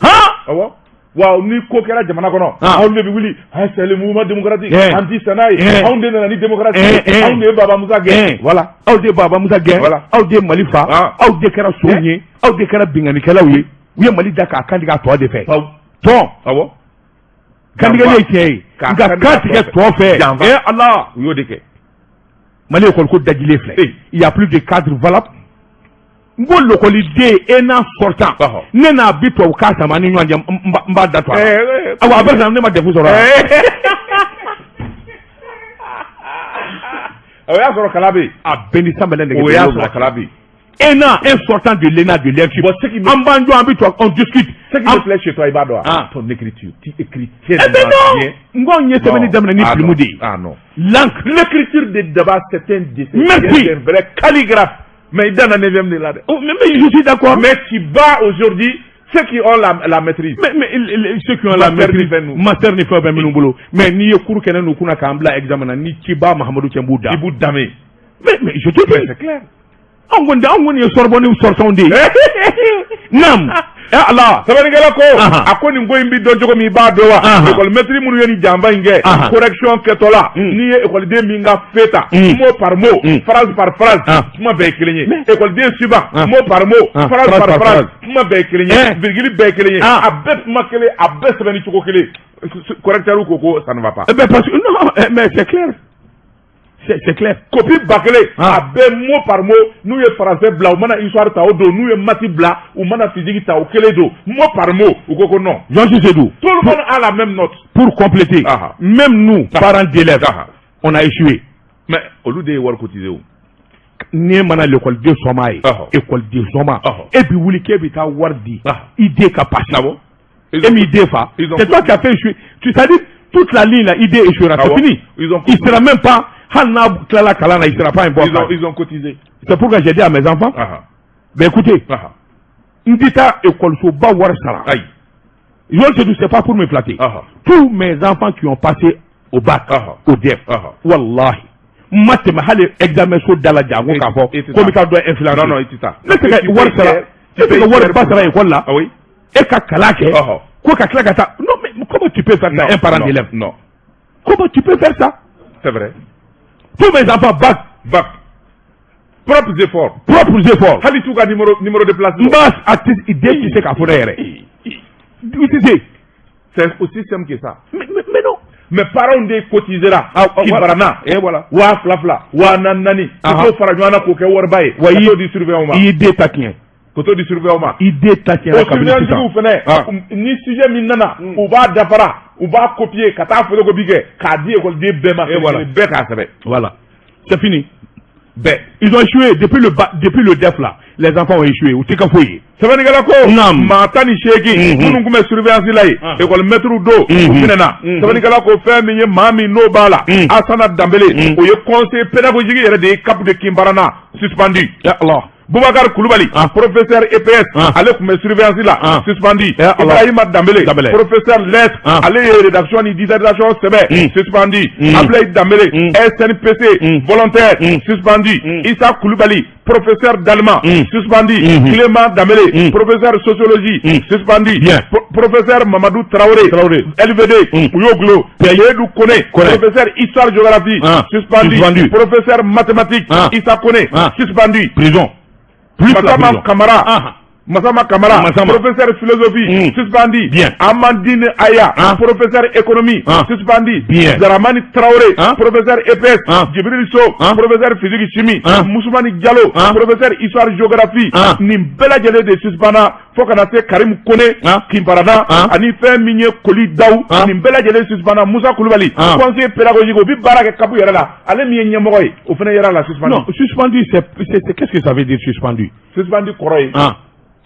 Han. Awɔ. Wa ni ko kɛra jamana kɔnɔ, anw de bɛ wuli, ah, c'est le mouvement démocratique, an ti sɛnɛ ye, anw de nana ni démocratie ye, anw de ye Baba Musa gɛn. Voilà, aw de ye Baba Musa gɛn. Voilà, aw de ye Mali fa, aw de kɛra sonw ye, aw de kɛra binkannikɛlaw ye. U ye Mali da k'a kantigɛ a tɔ de fɛ. Tɔn. Awɔ. Kantigɛli ye tiɲɛ ye, nka kan tigɛ tɔ fɛ. Eh Allah. U y'o de kɛ. Mali école ko dajilen filɛ. Il y a plus de cadre valable. N ko lɔkɔliden ENA sortant, ne n'a bi tubabukan sama ni ɲɔgɔn cɛ, n b'a da to a la. Awɔ, a bɛ ne ma DEF sɔrɔ. O y'a sɔrɔ kala bɛ yen. A bɛɛ ni sanbɛlɛ nɛgɛ. O y'a sɔrɔ kala bɛ yen. ENA, un sortant de l'ENA, de l'ENSup. Bon, ce qui an b'an jɔ, an bɛ to, on discute. Ce qui me plaît chez toi, i b'a dɔn wa? Ton écriture, tu écris tellement Eh ben non bien. N ko n ye sɛbɛnni daminɛ ni plume de ye. Ah non. L'encre. L'écriture de Daba, c'est un dessin. Merci. C'est un vrai calligraphe. Mais il donne la neuvième de là. Oh, mais je suis d'accord. Mais tu bats aujourd'hui ceux qui ont la maîtrise. Mais ceux qui ont la maîtrise, master ni fɛn bɛɛ minnu bolo. Mais n'i ye cours kɛ ne n'u kunna k'an bila examen na, ni ciba Mahamadu cɛ n b'u da. I b'u danbe. Mais je te dis. C'est clair. Anw kɔni anw kɔni ye Sorbonne sortants de ye. Naam. Eh Allah. Sɛbɛnnikɛla ko, a ko nin ko in bi dɔn cogo min, i b'a dɔn wa? École maître minnu ye nin janfa in kɛ, correction kɛtɔ la, n'i ye école min ka feuille ta, mot par mot, phrase par phrase, kuma bɛɛ ye kelen ye. École suivant, mot par mot, phrase par phrase, kuma bɛɛ ye kelen ye, virgule bɛɛ ye kelen ye, a bɛɛ kuma kelen, a bɛɛ sɛbɛnni cogo kelen. Correcteur ko ko ça ne va pas. Eh ben parce que non, mais c'est clair. C'est clair. Copie 1000, a bɛɛ mot par mot, n'u ye français bila, u mana histoire ta o don, n'u ye maths bila, u mana physique ta o kelen don, mot par mot, u ko ko non. Jean Seydou. Tout le monde a la même note. Pour compléter, même nous, parents d'élèves, on a échoué. Mais olu de ye wari cotisé o. N'e mana l'école sɔma ye, école sɔma, e bi wuli k'e bɛ taa wari di i den ka passer. E m'i den fa. C'est toi qui as fait échouer. Tu c'est-à-dire toute la ligne là, i den échouera, c'est fini. Il sera même pas, hali n'a tilala kalan na, il sera pas un bon. Ils ont cotisé. C'est pourquoi j'ai dit à mes enfants, ben écoutez, n tɛ taa école ba wari sara. Ayi. Joël Seydou, c'est pas pour me flatter. Tous mes enfants qui ont passé au bac, au DEF, wallahi, n ma tɛmɛ hali examen so da la janko k'a fɔ ko n bɛ taa dɔ influencer. Non, non, i tɛ taa. Ne tɛ ka wari sara, ne tɛ ka wari ba sara école la. Ah oui. E ka kalan kɛ. Ko ka tila ka taa. Non, mais comment tu peux faire ça, un parent d'élève? Non. Comment tu peux faire ça? C'est vrai. Tous mes enfants, bac. Bac. Propres efforts. Propres efforts. Hali t'u ka numéro de place. N b'a a tɛ den tɛ se k'a fɔ ne yɛrɛ. I tɛ se. C'est aussi simple que ça. Mais non. Mais parents de cotisera. Kibarana. Et voilà. 2000 2000, 4000 4000. Ka t'o fara ɲɔgɔn na k'o kɛ wariba ye. Wa ka t'o di surveillant ma. I y'i den ta tiɲɛ. Ka t'o di surveillant ma. I den ta tiɲɛ. O surveillant tigiw fɛnɛ, ni sujet min nana, u b'a dafara, u b'a copier ka taa photocopie kɛ k'a di école bɛɛ ma. Et voilà. Bɛɛ k'a sɛbɛn. Voilà. C'est fini. Bɛɛ. Ils ont échoué depuis le DEF là. Les enfants ont échoué. U tɛ ka foyi ye. Sɛbɛnnikɛla ko. Naam. Maa 18 minnu tun bɛ surveillance la yen, école maître don, u minɛna. Sɛbɛnnikɛla ko fɛn min ye maa min n'o b'a la, Asana Danbele, o ye conseiller pédagogique yɛrɛ de ye CAP de Kinbarana, suspendu. Ya Allah. Boubacar Koulibaly, professeur EPS, ale tun bɛ surveillance la, suspendu. Ibrahima Dambele, professeur lettres, ale ye rédaction ni dissertation sɛbɛn, suspendu. Ablaye Dambele, SNPC, volontaire, suspendu. Issa Koulibaly, professeur d'allemand, suspendu. Clément Dambele, professeur sociologie, suspendu. Professeur Mamadou Traoré, LVD, u y'o gulon. Seydou Kone, professeur histoire géographie, suspendu. Professeur mathématiques, Issa Kone, suspendu. Prison. Massama Kamara, Massama Kamara, professeur philosophie, suspendu. Bien. Amandine Aya, professeur économie, suspendu. Bien. Zaramani Traoré, professeur EPS, Djibril Sow, professeur physique chimie, Moussoumani Diallo, professeur histoire géographie, nin bɛɛ lajɛlen de suspendra fo ka na se Karim Kone, Kinparana, ani fɛn min ye Koli Daw, nin bɛɛ lajɛlen suspendra. Musa Kulubali, conseiller pédagogique, o bi baara kɛ CAP yɛrɛ la, ale min ye ɲɛmɔgɔ ye, o fana yɛrɛ la suspendu. Non, suspendu, c'est qu'est-ce que ça veut dire, suspendu? Suspendu kɔrɔ ye.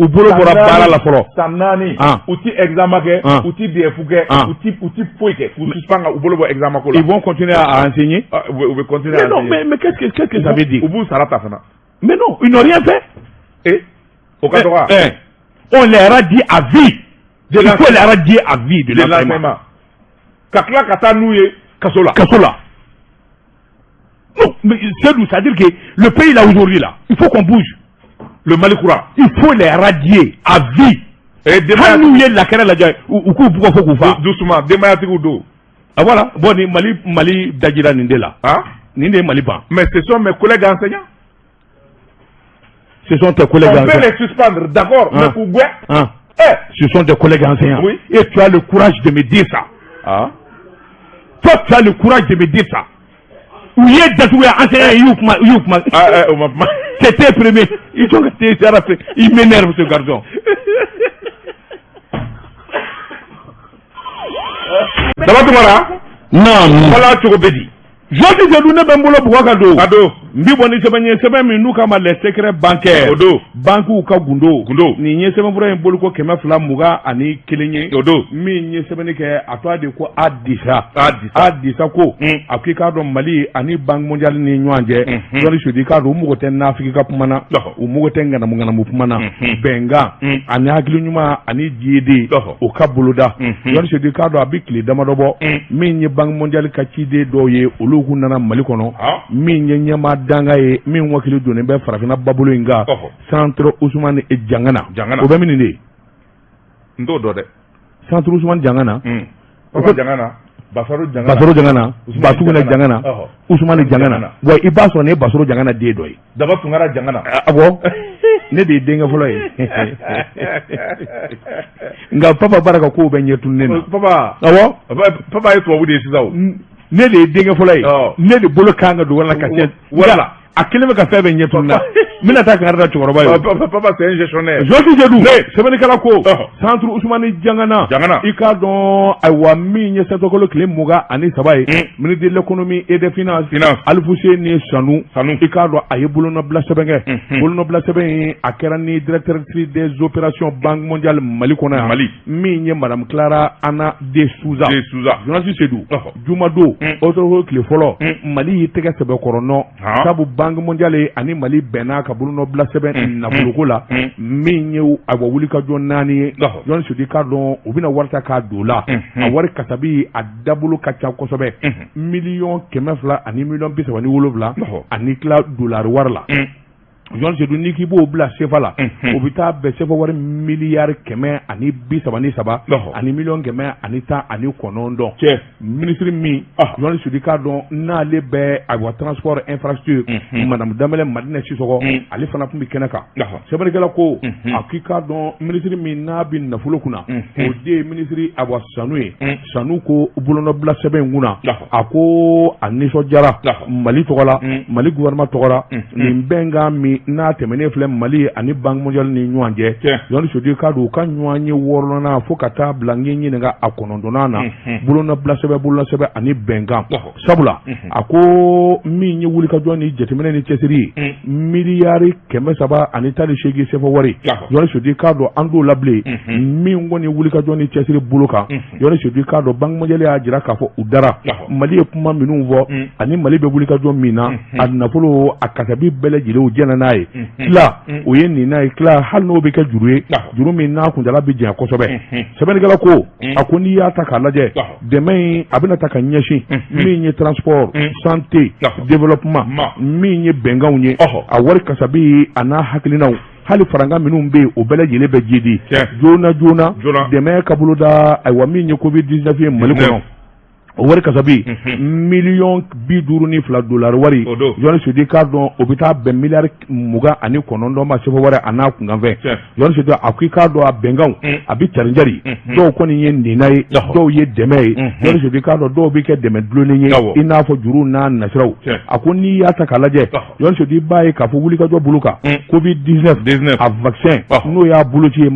U bolo bɔra baara la fɔlɔ. San 4, u ti examen kɛ, u ti DEF kɛ, u ti foyi kɛ, k'u suspend ka u bolo bɔ examen ko la. Ils vont continuer à enseigner. U bɛ continuer à Mais non, mais qu'est-ce que ça veut dire? U b'u sara ta fana. Mais non, ils n'ont rien fait. Eh, o ka dɔgɔ. Eh, on les radie à vie. Il faut les radier à vie de l'enseignement. Ka tila ka taa n'u ye kaso la. Kaso la. Non, mais c'est-à-dire que le pays là aujourd'hui là, il faut qu'on bouge. Le Mali kura. Il faut les radier à vie. Hali n'u ye lakɛrɛ lajɛ, u k'u bugɔ fo k'u fa. Doucement, denbayatigiw don. Ah voilà, bon ni Mali dajira nin de la. Ah. Nin de ye Mali ban. Mais ce sont mes collègues enseignants. Ce sont tes collègues enseignants. On peut les suspendre, d'accord, mais k'u gɛn. Ah. Eh. Ce sont des collègues enseignants. Oui. Et tu as le courage de me dire ça. Ah. Toi, tu as le courage de me dire ça. U ye datugu yan enseignant y'u kuma, u y'u kuma. Ah, eh, o ma kuma. C'était premier. Ils ont été, il m'énerve, ce garçon. Daba Tunkara. Non. Wala cogo bɛ di? Jɔsi Sedu, ne bɛ n bolo bugɔ ka don. Ka don. N bi bɔ ni sɛbɛn ye, sɛbɛn min n'u kama les secrets bancaires. O don. Bankiw ka gundo. Gundo. Nin ye sɛbɛnfura in boliko 221 ye. O don. Min ye sɛbɛnni kɛ, a tɔgɔ de ko Adisa. Adisa. Adisa ko. A ko i k'a dɔn Mali ani Banque mondiale ni ɲɔgɔn cɛ. Jɔni Sedu, i k'a dɔn u mago tɛ nafigi ka kuma na. U mago tɛ ŋanamu ŋanamu kuma na. Bɛnkan ani hakili ɲuman ani jiden o ka boloda. Jɔni Sedu, i k'a dɔn a bɛ tile damadɔ bɔ. Min ye Banque mondiale ka ciden dɔw ye, olu kun nana Mali kɔnɔ. Min ye ɲɛmaa danga ye, min wakili donnen bɛ farafinna babolo in kan, Centre Ousmane Diangana. O bɛ min de ye? N t'o dɔn dɛ. Centre Ousmane Diangana. Papa Diangana, Basaro Diangana. Basaro Diangana, Batuguna Diangana, Ousmane Diangana. Wa i b'a sɔrɔ ne ye Basaro Diangana den dɔ ye. Daba Tunkara Diangana. Awɔ. Ne de ye denkɛ fɔlɔ ye. Nka papa bara ka kow bɛ ɲɛ tunnen na. Papa. Awɔ. Papa ye tubabu de ye sisan o. Ne de ye denkɛ fɔlɔ ye. Ne de bolo kan ka don wari la ka cɛ. Wari la. A kelen bɛ ka fɛn bɛɛ ɲɛ tun na. N bɛna taa kangari da cɛkɔrɔba ye. Papa, c'est un gestionnaire. Jɔsi Sedu. Sɛbɛnnikɛla ko. Centre Ousmane Diangana. Diangana. I k'a dɔn ayiwa min ye sɛtɔkalo tile 23 ye. Ministre de l'économie et des finances. Finance. Alifuseni Sanu. Sanu. I k'a dɔn a ye bolonɔbila sɛbɛn kɛ. Bolonɔbila sɛbɛn in a kɛra ni directrice des opérations Banque mondiale Mali kɔnɔ yan. Mali. Min ye Madame Clara Anna de Souza. De Souza. Journaliste Sedu. Jumadon. Octobre tile fɔlɔ. Mali y'i tɛgɛ sɛbɛkɔrɔ nɔ. Sabu Banque mondiale ani Mali bɛnna ka bolonɔbila sɛbɛn nafoloko la, min ye ayiwa wulikajɔ 4 ye. Jɔnni Sedu, k'a dɔn u bɛna wari ta k'a don la. A wari kasabi a dabolo ka ca kosɛbɛ. 200 miliyɔn ani 37 miliyɔn ani tila dolari wari la. Jɔnni Sedu, n'i k'i b'o bila sefa la, o bɛ taa bɛn sefa wari miliyari 133 ani 119 miliyɔn. Minisiri min, Jɔnni Sedu, k'a dɔn n'ale bɛ ayiwa transport infrastructure, Madame Danbɛlɛ Madinɛ Sisɔkɔ, ale fana tun bɛ kɛnɛ kan. Sɛbɛnnikɛla ko a k'i k'a dɔn minisiri min n'a bɛ nafolo kunna, o de ye minisiri ayiwa Sanu ye. Sanu ko bolonɔbila sɛbɛn in kunna, a ko a nisɔndiyara Mali tɔgɔ la, Mali gouvernement tɔgɔ la, nin bɛnkan min n'a tɛmɛnen filɛ Mali ani Banque mondiale ni ɲɔgɔn cɛ. Jɔnni Sedu, k'a dɔn u ka ɲɔgɔn ye 6nan fo ka taa bila n k'i ɲininka a 9nan na, bolonɔbila sɛbɛn ani bɛnkan. Sabula a ko min ye wulikajɔ ni jateminɛ ni cɛsiri ye, miliyari 318 sefa wari, Jɔnni Sedu, k'a dɔn an t'o la bilen. Min kɔni wulikajɔ ni cɛsiri bolo kan, Jɔnni Sedu, k'a dɔn Banque mondiale y'a jira k'a fɔ u dara Mali ye kuma minnu fɔ ani Mali bɛ wulikajɔ min na, a nafolo a kasabi bɛɛ lajɛlen u jɛnna n'a ye. Tila o ye nin n'a ye, tila hali n'o bɛ kɛ juru ye, juru min n'a kuntala bɛ janya kosɛbɛ. Sɛbɛnnikɛla ko a ko n'i y'a ta k'a lajɛ, dɛmɛ in a bɛna ta ka ɲɛsin min ye transport, santé, développement, min ye bɛnkanw ye, a wari kasabi a n'a hakilinaw, hali farankan minnu bɛ yen, o bɛɛ lajɛlen bɛ jidi joona joona. Dɛmɛ ka boloda ayiwa min ye Covid 19 ye Mali kɔnɔ, o wari kasabi 52 miliyɔn dolari wari, Jɔnni Sedu, k'a dɔn o bɛ taa bɛn miliyari 29 ma sefa wari a n'a kunkanfɛn. Jɔnni Sedu, a ko i k'a dɔn a bɛnkanw a bɛ carin cari, dɔw kɔni ye nina ye, dɔw ye dɛmɛ ye. Jɔnni Sedu, k'a dɔn dɔw bɛ kɛ dɛmɛ dulonnen ye, i n'a fɔ juru n'a nasiraw. A ko n'i y'a ta k'a lajɛ, Jɔnni Sedu, i b'a ye k'a fɔ wulikajɔ bolo kan, Covid 19 a vaccin n'o y'a boloci ye.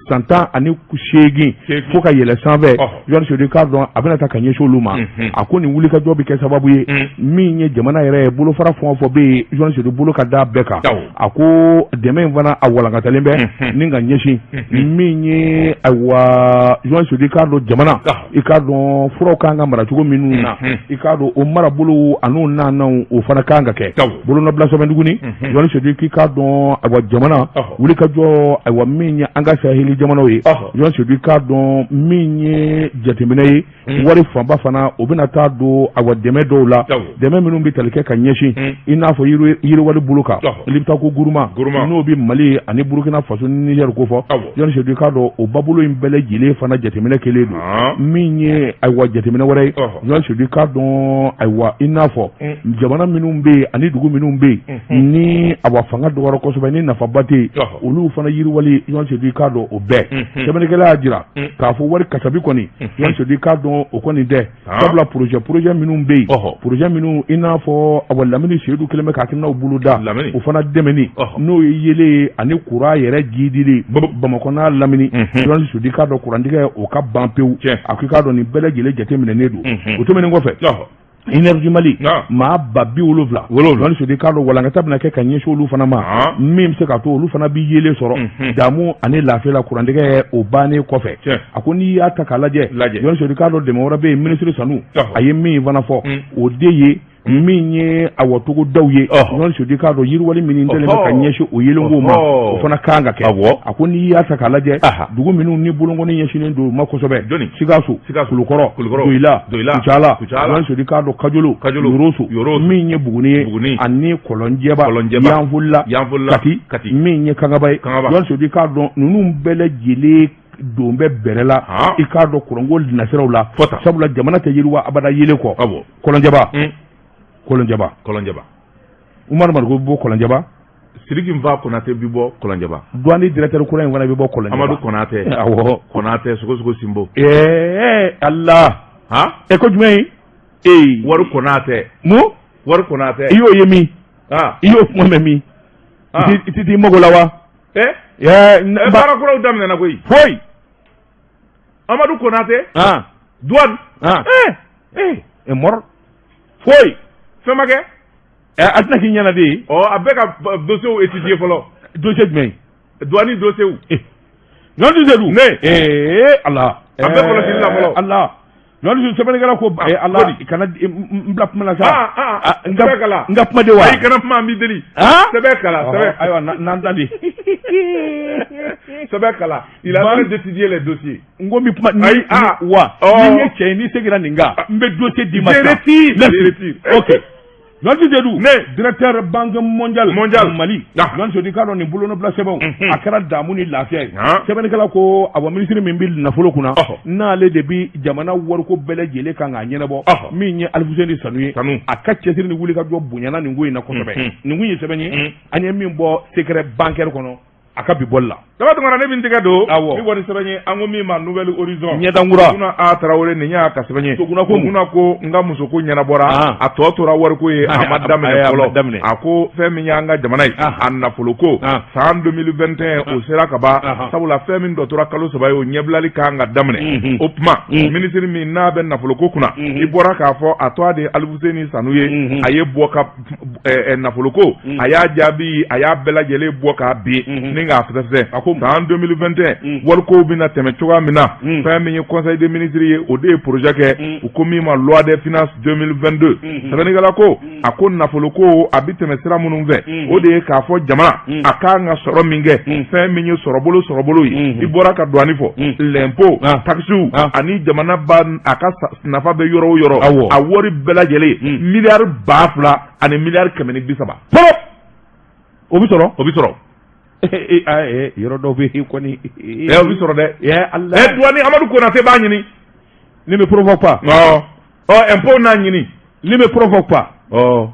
san 18 fo ka yɛlɛ sanfɛ, Jɔnni Sedu, i k'a dɔn a bɛna taa ka ɲɛsin olu ma. A ko nin wulikajɔ bɛ kɛ sababu ye min ye jamana yɛrɛ ye bolofara fɛn o fɛn bɛ yen, Jɔnni Sedu bolo ka da bɛɛ kan. A ko dɛmɛ in fana a walankatalen bɛ ni ka ɲɛsin min ye, ayiwa, Jɔnni Sedu, i k'a dɔn jamana, i k'a dɔn furaw kan ka mara cogo minnu na, i k'a dɔn o marabolo an'u nanaw, o fana kan ka kɛ bolonɔbila sɛbɛn tuguni. Jɔnni Sedu, k'i k'a dɔn, ayiwa, jamana wulikajɔ, ayiwa, min ye an ka saheli jamanaw ye, Jɔnni Sedu, i k'a dɔn min ye jateminɛ ye, wari fanba fana o bɛna taa don, ayiwa, dɛmɛ dɔw la, dɛmɛ minnu bɛ tali kɛ ka ɲɛsin i n'a fɔ yiriwali bolo kan, Liptako Gourma, n'o bɛ Mali ani Burukina Faso ni Niger ko fɔ. Jɔnni Sedu, i k'a dɔn o babolo in bɛɛ lajɛlen fana jateminɛ kɛlen don. Min ye, ayiwa, jateminɛ wɛrɛ ye, Jɔnni Sedu, i k'a dɔn, ayiwa, i n'a fɔ jamana minnu bɛ yen ani dugu minnu bɛ yen ni, awa, fanga dɔgɔyara kosɛbɛ ni nafaba tɛ yen, olu fana yiriwali, Jɔnni Sedu, i k'a dɔn o bɛɛ. Sɛbɛnnikɛla y'a jira k'a fɔ wari kasabi kɔni, Jɔnni Sedu, i k'a dɔn o kɔni tɛ, sabula projet minnu bɛ yen, projet minnu i n'a fɔ, awa, Lamini Seyidu kɛlen bɛ ka hakilinaw bolo da, o fana dɛmɛni, n'o ye yeelen ye ani kuran yɛrɛ jidili Bamakɔ n'a lamini. Jɔnni Sedu, i k'a dɔn kurantigɛ o ka ban pewu. A ko i k'a dɔn nin bɛɛ lajɛlen jateminɛnen don. O tɛmɛnen kɔfɛ, Énergie Mali, maa 70,000, Jɔnni Sedu, i k'a dɔn walankata bɛna kɛ ka ɲɛsin olu fana ma, min bɛ se k'a to olu fana bɛ yeelen sɔrɔ damu ani lafiya la kurantigɛ o bannen kɔfɛ. A ko n'i y'a ta k'a lajɛ, Jɔnni Sedu, i k'a dɔn dɛmɛ wɛrɛ bɛ yen, minisiri Sanu a ye min fana fɔ, o de ye min ye, awa, togodaw ye. Jɔnni Sedu, i k'a dɔn yiriwali min tɛlen bɛ ka ɲɛsin o yeelenko ma, o fana kan ka kɛ. A ko n'i y'a ta k'a lajɛ, dugu minnu ni bolonkɔni ɲɛsinnen don u ma kosɛbɛ, Sikaso, Kulukɔrɔ, Joyila, Kucala, Jɔnni Sedu, i k'a dɔn Kajolo, Yoroso, min ye Buguni ye, ani Kɔlɔnjɛba, Yanfolila, Kati, min ye Kangaba ye. Jɔnni Sedu, i k'a dɔn ninnu bɛɛ lajɛlen don bɛ bɛrɛ la, i k'a dɔn kuranko nasiraw la, sabula jamana tɛ yiriwa abada yeelen kɔ. Kɔlɔnjɛba, Kɔlɔnjɛba, Kɔlɔnjɛba, Umaru Mariko bɛ bɔ Kɔlɔnjɛba. Sidiki Nfa Konate bɛ bɔ Kɔlɔnjɛba. Douane directeur kura in fana bɛ bɔ Kɔlɔnjɛba. Amadu Konate. Awɔ. Konate sogo sinbo. Ɛɛ Ala. Han? E ko jumɛn ye? Ee. Wari Konate. Mun? Wari Konate. I y'o ye min? I y'o kuma mɛn min? I tɛ t'i mago la wa? Eh? Ɛɛ. Baara kuraw daminɛna koyi. Foyi. Amadu Konate. Douane. Ee. Ee mɔrɔ. Foyi. Fɛn ma kɛ? A tɛna k'i ɲɛna de. Ɔ, a bɛ ka dossier étudier fɔlɔ. Dossier jumɛn? Douane dossier. Jɔnni Sedu. Ne. Ee Ala. A bɛ kɔlɔsili la fɔlɔ. Ala. Jɔnni Sedu, sɛbɛnnikɛla ko Ala kana n bila kuma la sa. N sɛbɛn kala. N ka kuma de wa? Ayi, kana kuma, n b'i deli. Sɛbɛn kala, sɛbɛn. Ayiwa, n'an ta di. Sɛbɛn kala. Il a train d'étudier les dossiers. N ko n bɛ kuma. Ayi, wa. Ni ye cɛ ye, n'i seginna nin kan, n bɛ dossier d'i ma. Je retire. Je retire. Ok. Jɔnni Sedu. Ne. Directeur Banque mondiale. Mondiale. Mali. Jɔnni Sedu, i k'a dɔn nin bolonɔbila sɛbɛnw. A kɛra damu ni lafiya ye. Sɛbɛnnikɛla ko awa, minisiri min bɛ nafolo kunna, n'ale de bɛ jamana wariko bɛɛ lajɛlen kan k'a ɲɛnabɔ, min ye Alifuseni Sanu ye. A ka cɛsiri ni wulikajɔ bonyana nin ko in na kosɛbɛ. Nin kun ye sɛbɛn ye an ye min bɔ secret bancaire kɔnɔ a ka bi bɔli la. Daba Tunkara, ne bɛ n tɛgɛ don. Awɔ. Ni bɔ ni sɛbɛn ye, an ko min ma Nouvel Horizon. Ɲɛdankura. Tuguna A Tarawele, nin y'a ka sɛbɛn ye. Tuguna ko mun? Tuguna ko n ka musoko ɲɛnabɔra. A tɔ tora wariko ye, a ma daminɛ fɔlɔ. A ko fɛn min y'an ka jamana ye, a nafoloko san 2021 o sera ka ban, sabula fɛn min tɔ tora kalo 3 ye, o ɲɛbilali kan ka daminɛ. O tuma minisiri min n'a bɛ nafoloko kunna, i bɔra k'a fɔ a tɔgɔ de ye Alifuseni Sanu ye, a ye bɔ ka nafoloko, a y'a jaabi, a y'a bɛɛ lajɛlen bɔ k'a bin ni k'a fɛsɛfɛsɛ. A ko san 2021 warikow bɛna tɛmɛ cogoya min na, fɛn min ye conseil des ministres ye, o de ye projet kɛ, u ko min ma loi des finances 2022. Sɛbɛnnikɛla ko a ko nafoloko a bɛ tɛmɛ sira minnu fɛ, o de ye k'a fɔ jamana a kan ka sɔrɔ min kɛ, fɛn min ye sɔrɔbolo ye, i bɔra ka douane fɔ, l'impôt, taxes, ani jamana ba a ka nafa bɛ yɔrɔ o yɔrɔ, a wari bɛɛ lajɛlen miliyari 2000 ani miliyari 130. O bɛ sɔrɔ. O bɛ sɔrɔ. Yɔrɔ dɔw bɛ yen kɔni. O bɛ sɔrɔ dɛ. Douane Amadu Konate b'a ɲini. Ne me provoque pas. Ɔ, impôt n'a ɲini. Ne me provoque pas. Ɔ,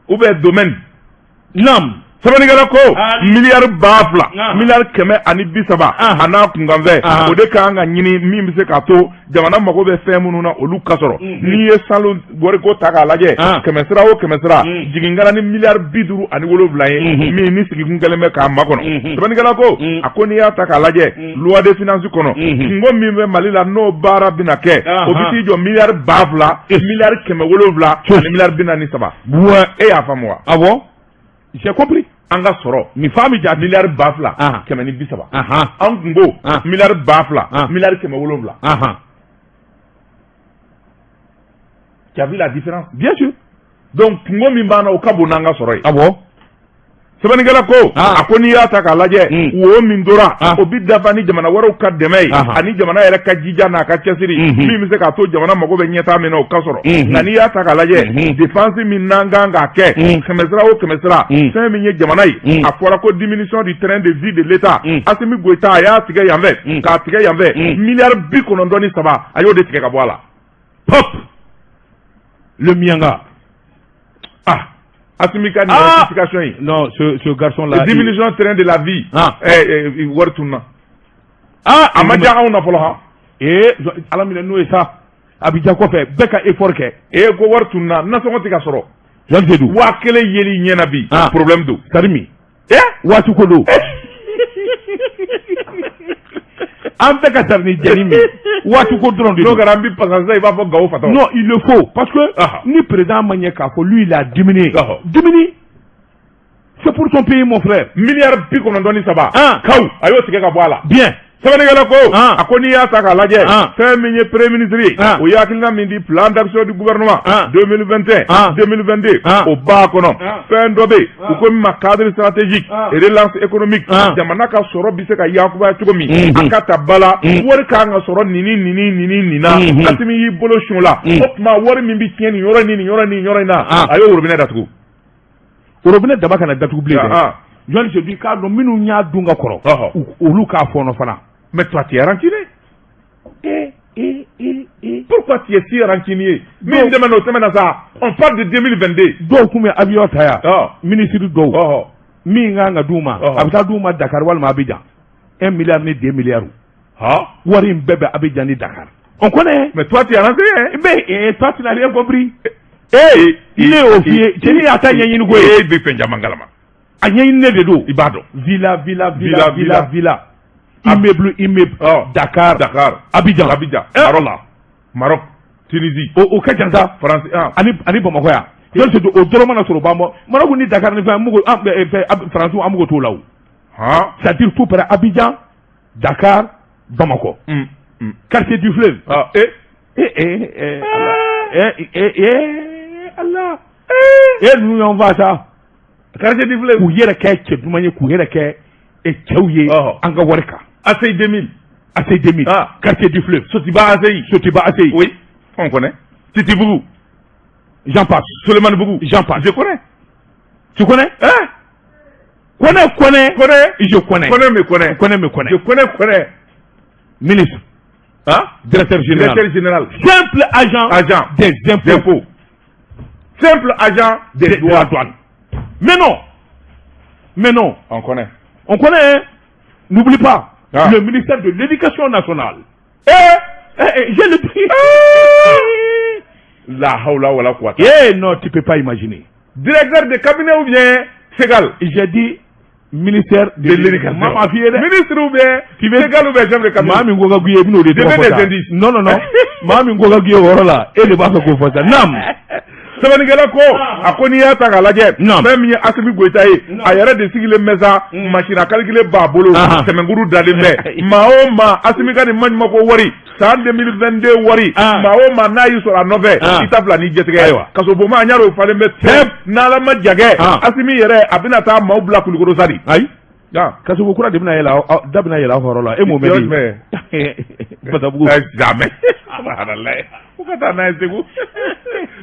ou bien domaine. Naam. Sɛbɛnnikɛla ko miliyari 2000, miliyari 130 a n'a kunkanfɛn, o de ka kan ka ɲini min bɛ se k'a to jamana mago bɛ fɛn minnu na, olu ka sɔrɔ. N'i ye salon wariko ta k'a lajɛ, kɛmɛ sira o kɛmɛ sira, jigin kɛra ni miliyari 57 ye min ni sigikun kɛlen bɛ k'a makɔnɔ. Sɛbɛnnikɛla ko, a ko n'i y'a ta k'a lajɛ loi de finance kɔnɔ, kunko min bɛ Mali la n'o baara bɛna kɛ, o bɛ t'i jɔ miliyari 2000, miliyari 700 ani miliyari 43. E y'a faamu wa? Awɔ, j'ai compris. An ka sɔrɔ nin fa min jate, miliyari 2130, an kunko miliyari 2000, miliyari 700. Tu as vu la différence? Bien sûr. Donc kunko min b'an na, o ka bon n'an ka sɔrɔ ye. Awɔ. Sɛbɛnnikɛla ko, a ko n'i y'a ta k'a lajɛ, wo min tora, o bi dafa ni jamana wɛrɛw ka dɛmɛ ye ani jamana yɛrɛ ka jija n'a ka cɛsiri min bɛ se k'a to jamana mago bɛ ɲɛtaa min na, o ka sɔrɔ. Nka n'i y'a ta k'a lajɛ, dépense min n'an kan k'a kɛ, kɛmɛ sira o kɛmɛ sira, fɛn min ye jamana ye, a fɔra ko diminution du train de vie de l'État. Asimi Goïta, a y'a tigɛ yan fɛ k'a tigɛ yan fɛ, miliyari 93, a y'o de tigɛ ka bɔ a la. Pop le Mianga. Ah, Asimi ka nin rectification ye. Non, ce garçon là. Diminution train de la vie. Wari tununa. Ah. A ma diya anw na fɔlɔ han. Ee, ala minɛ n'o ye sa, a bɛ diya kɔfɛ, bɛɛ ka effort kɛ. Ee, ko wari tununa, nasɔngɔ tɛ ka sɔrɔ. Jean Seydou. 1000 yeli ɲɛna bi. Problème don. Sarimi. Eh. Waati ko don. An bɛɛ ka sari ni jɛni min, waati ko dɔrɔn de don. N'o kɛra, an bɛ pasa sisan, i b'a fɔ Gawo fatɔ. Non, il le faut, parce que ni président ma ɲɛ k'a fɔ lui, il a diminué. Diminué, c'est pour son pays, mon frère. Miliyari 93. Kaw, a y'o tigɛ ka bɔ a la. Bien. Sɛbɛnnikɛla ko, a ko n'i y'a ta k'a lajɛ, fɛn min ye premier ministre ye, o ye hakilina min di, plan d'action du gouvernement 2021 2022, o b'a kɔnɔ. Fɛn dɔ bɛ yen, u ko min ma cadre stratégique et relance économique, jamana ka sɔrɔ bɛ se ka yakubaya cogo min, a ka ta ba la, wari kan ka sɔrɔ nin ni nin ni nin ni nin na. Asimi y'i bolo sun la, o tuma wari min bɛ tiɲɛ nin yɔrɔ ni nin yɔrɔ ni nin yɔrɔ in na, a y'o robinet datugu. Robinet daba kana datugu bilen dɛ. Joël Seydou, k'a dɔn minnu y'a dun ka kɔrɔ, olu k'a fɔɔnɔ fana. Mais toi, tu es rancunier. Eh, eh, eh, eh. Pourquoi tu es si rancunier? Min tɛmɛna, o tɛmɛna sa. On parle de 2022. Dɔw tun bɛ avion ta yan. Ministre dɔw. Min kan ka d'u ma, a bɛ taa d'u ma Dakar walima Abidjan. 1 milliard ni 2 milliards. Wari in bɛɛ bɛ Abidjan ni Dakar. On connaît. Mais toi, tu es rancunier. Mais toi, tu n'as rien compris. Eh, ne y'o f'i ye, cɛnin y'a ta ɲɛɲini ko ye. E bɛ fɛn caman kalama. A ɲɛɲini de don. I b'a dɔn. Villa, villa, villa, villa, villa. Immeuble, immeuble. Dakar. Dakar. Abidjan. Abidjan. Maroc. Maroc. Tunisie. O ka jan sa. France. Ani Bamakɔ yan. Jɔn tɛ o dɔrɔn mana sɔrɔ, b'an bɔ Maroc ni Dakar ni fɛn, an an fɛn, France, an mago t'o la o. C'est-à-dire tout près, Abidjan, Dakar, Bamako. Quartier du fleuve. Ah, eh. Eh, eh, eh, eh, eh, eh, Allah. Eh, ninnu y'an fa sa. Quartier du fleuve. K'u yɛrɛ kɛ cɛ duman ye, k'u yɛrɛ kɛ cɛw ye an ka wari kan. ACI 2000. ACI 2000. Quartier du fleuve. Sotiba ACI. Sotiba ACI. Oui, on connaît. Titibougou. J'en passe. Souleymane Bougou. J'en passe. Je connais. Tu connais? Hein? Connais, connais. Connais. Je connais. Connais, me connais. Connais, me connais. Je connais, connais. Ministre. Hein? Directeur général. Directeur général. Simple agent. Agent. Des impôts. Impôts. Simple agent des douanes. Douane. Mais non. Mais non. On connaît. On connaît, hein? N'oublie pas. Le ministère de l'Éducation nationale. Eh, eh, eh, j'ai le prix. Eh. La hawla wala quwwata. Eh non, tu peux pas imaginer. Directeur de cabinet ou bien Ségal? J'ai dit ministère de l'éducation. Maa f'i ye dɛ. Ministre ou bien Ségal ou bien chef de cabinet. Maa min ko ka k'i ye, i bɛn'o de tɔgɔ fɔ sa. Non, non, non. Maa min ko ka k'i ye o yɔrɔ la, e de b'a fɛ k'o fɔ sa. Naam. Sɛbɛnnikɛla ko, a ko n'i y'a ta k'a lajɛ, fɛn min ye Asimi Goyita ye, a yɛrɛ de sigilen bɛ sa, machine à calculer b'a bolo, sɛmɛnkuru dalen bɛ. Maa o maa, Asimi ka nin maɲumanko wari, san 2022 wari, maa o maa n'a y'i sɔrɔ a nɔfɛ, i ta bila n'i jɛtigɛ. Ayiwa. Kasobonba, an y'a dɔn o falen bɛ tɛp. N'Ala ma jagɛ, Asimi yɛrɛ a bɛna taa maaw bila Kulukoro sa de. Ayi. Kasobo kura de bɛna yɛlɛ, da bɛna yɛlɛ aw yɔrɔ la, e m'o mɛn de? Batabugu. Jamais. Subhanallah. U ka taa n'a ye Segu.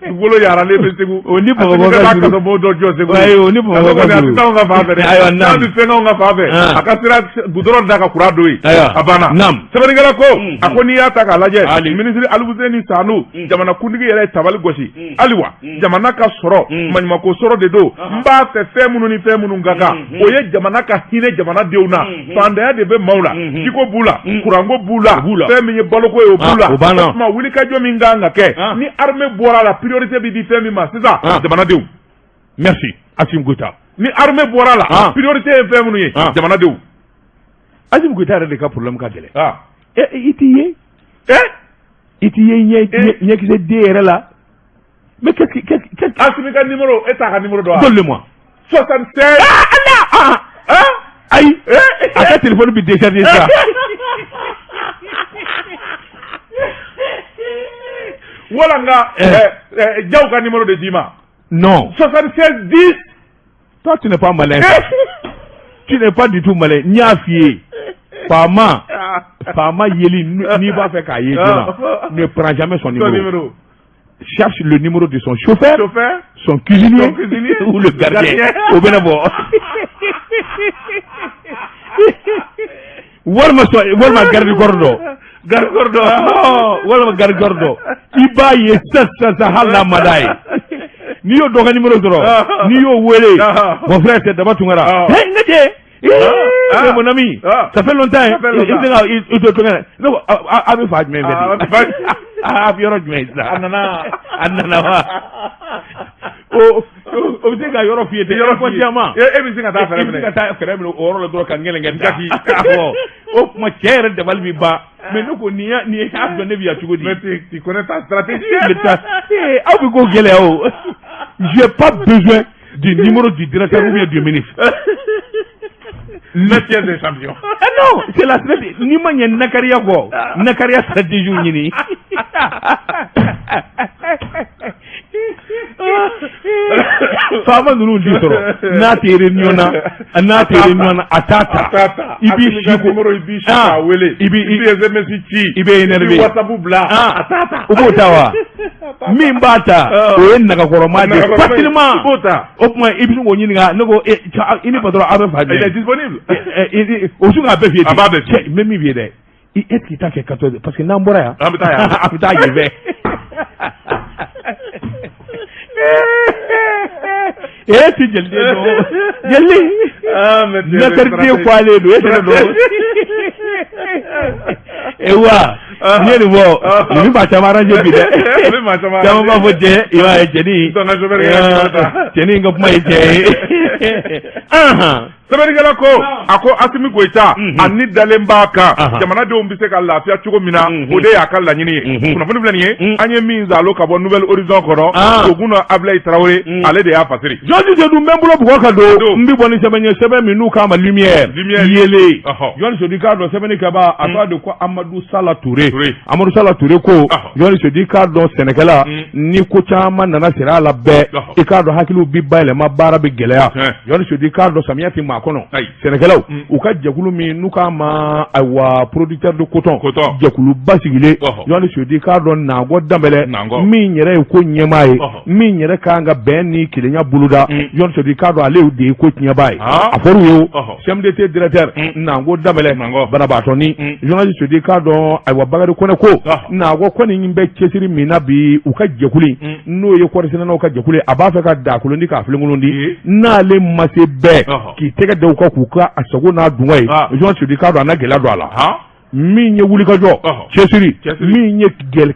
Dugukolo yaralen bɛ Segu. O ni Bamakɔ ka surun. Ka kasobon dɔ jɔ Segu. Ayi, o ni Bamakɔ ka surun. A tɛ anw ka fan fɛ dɛ. Ayiwa, naam. N'a bɛ fɛnkɛw ka fan fɛ. Ah. A ka sira goudron da ka courant don yen. Ayiwa. A banna. Naam. Sɛbɛnnikɛla ko a ko n'i y'a ta k'a lajɛ. Ali. Minisiri Alifuseni Sanu jamanakuntigi yɛrɛ ye tabali gosi. Aliwa jamana ka sɔrɔ maɲumanko sɔrɔ de don. N b'a fɛ fɛn minnu ni fɛn minnu ka kan. O ye jamana ka hinɛ jamanadenw na. Faantanya de bɛ maaw la. Jiko b'u la. Kuranko b'u la. b'u la. Fɛn min ye baloko ye o b'u la. Ah, o banna. O tuma wulikajɔ min kan ka kɛ. Ah. Ni armée bɔra a la priorité bɛ di fɛn min ma sisan. Ah. Jamanadenw. Merci Assimi Goïta. Ni armée bɔra a la. Ah. Priorité ye fɛn minnu ye. Ah. Jamanadenw. Assimi Goïta yɛrɛ de ka problème ka gɛlɛn. Ah. E i t'i ye. Eh? I t'i ye ɲɛ ɲɛkisɛ den yɛrɛ la. Mais qu'est-ce qui qu'est-ce qu'est-ce Assimi ka numéro e t'a ka numéro dɔn wa? Donne-le-moi. 76. Ah Allah ah Hein? Ayi. Eh? A ka téléphone bi décharger sisan. Wala nka Eh. eh, Jaw ka numéro de d'i ma. Non. 76 10. Toi tu n'es pas malin. Tu n'es pas du tout malin. N y'a f'i ye. Faama faama yeli n'i b'a fɛ k'a ye joona ne prends jamais son Son numéro. numéro. Cherche le numéro de son chauffeur, Chauffeur. son cuisinier, Son cuisinier. ou le gardien. Gardien. O bɛna bɔ. Walima sɔn walima garde corps dɔ. Garde corps dɔ. Ɔhɔn, walima garde corps dɔ. I b'a ye sisan sisan sisan hali n'a ma d'a ye. N'i y'o dɔ ka numéro sɔrɔ, n'i y'o wele, mon frère c'est Daba Tunkara. Hey, n ka cɛ. Ah. Eh, mon ami, Ah. ça fait longtemps. Ça fait longtemps. I bɛ se ka i to tunkara. Ne ko a bɛ fa jumɛn fɛ Ah, a de? bɛ fa- A bɛ yɔrɔ jumɛn sisan? A nana. A nana wa? O o bɛ se ka yɔrɔ f'i ye ten Yɔrɔ f'i ye. inconsciemment. E bɛ se ka taa fɛɛrɛ I bɛ se minɛ. ka taa fɛɛrɛ minɛ o yɔrɔ la dɔrɔn ka ŋɛlɛnkɛ ta. Jaki. Awɔ. O tuma cɛ yɛrɛ dabali bɛ ban. Mais ne ko nin y'a nin y'a dɔn ne bɛ yan cogo di? Mais tu connais ta stratégie. Ne ta- Eh, aw bɛ ko gɛlɛya o. J'ai pas besoin du numéro du directeur ou bien du ministre. Mais tu es un champion. Ah non, c'est la stratégie. N'i ma ɲɛ nakariya kɔ, nakariya stratégie ɲini. Faama ninnu t'i sɔrɔ n'a tɛ réunion na, n'a tɛ réunion na, a t'a ta. A t'a ta. I b'i Assimi ka si ko numéro i b'i si Ah, k'a wele. I b'i I bɛ SMS ci. I bɛ énervé. I bɛ WhatsApp bila. Ah. A t'a ta. O b'o ta wa? Min b'a ta, Ah. o ye nagakɔrɔma de ye Nagakɔrɔma ye. facilement. I b'o ta. O tuma i bɛ sin k'o ɲininka, ne ko i ni patron aw bɛ fa Il est jumɛn? disponible. O sin k'a bɛɛ f'i ye ten. A b'a bɛɛ f'i ye. Cɛ, n bɛ min f'i ye dɛ, est ce que i t'a kɛ 14 parce que n'an bɔra yan. An bɛ taa yan. An bɛ taa yen fɛ. E ti jeliden dɔn. Jeli. Ah, mais tu es un Nakariden stratège. ko ale don, e tɛ ne dɔn. E wa, n'i ye nin fɔ, nin bɛ maa caman arranger bi dɛ. Nin bɛ maa caman Caman b'a fɔ cɛ, i b'a ye cɛnin. N ka chauffeur kɛ ka numéro ta. Cɛnin ka kuma ye tiɲɛ ye. Anhan. Sɛbɛnnikɛla ko a ko Asimi Goyita a ni dalen b'a kan jamanadenw bɛ se ka lafiya cogo min na o de y'a ka laɲini ye kunnafoni filɛ nin ye an ye min zalo ka bɔ Nouvel Horizon kɔnɔ Doguna Abilayi Tarawele ale de y'a fasiri. Jɔnni Sedu n bɛ n bolo bugɔ ka don n bɛ bɔ ni sɛbɛn ye sɛbɛn min n'u k'a ma Lumière yeelen Jɔnni Sedu k'a dɔn sɛbɛnni kɛbaa a tɔgɔ de ko Amadu Sala Ture Amadu Sala Ture ko Jɔnni Sedu k'a dɔn sɛnɛkɛla ni ko caman nana siri a la bɛɛ i k'a dɔn hakiliw bi bayɛlɛma baara bɛ gɛlɛya Jɔnni Sedu k'a dɔn samiya tɛ maa kɔnɔ sɛnɛkɛlaw u ka jɛkulu min n'u k'a ma ayiwa producteur de coton jɛkuluba sigilen Jɔnni Sedu k'a dɔn Nangɔ Danbɛlɛ min yɛrɛ ye ko ɲɛmaa ye min yɛrɛ kan ka bɛn ni kelenya boloda Jɔnni Sedu k'a dɔn ale de ye ko tiɲɛbaa ye a fɔr'u ye o CMDT directeur Nangɔ Danbɛlɛ banabaatɔni Jɔnni Sedu k'a dɔn ayiwa Bakari Kɔnɛ ko Nangɔ kɔni bɛ cɛsiri min na bi u ka jɛkulu n'o ye kɔɔrisɛnɛnaw ka jɛkulu ye a b'a fɛ ka dakolon di k'a filenkolon di n'ale ma se bɛɛ k'i tɛgɛ da u kan k'u ka a sago n'a dungɔ ye Jɔnni Sedu k'a dɔn a na gɛlɛya don a la min ye wulikajɔ cɛsiri min ye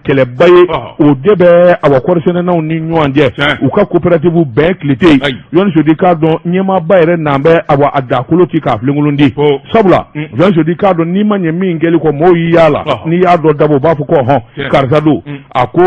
kɛlɛba ye o de bɛ awa kɔɔrisɛnɛnaw ni ɲɔgɔn cɛ u ka coopérative bɛn tile tɛ yen Jɔnni Sedu k'a dɔn ɲɛmaaba yɛrɛ n'an bɛ awa a dakolo ci k'a filenkolon di sabula Jɔnni Sedu k'a dɔn n'i ma ɲɛ min kɛli kɔ mɔgɔw y'i y'a la n'i y'a dɔn dabɔ u b'a fɔ ko ɔhɔn karisa don a ko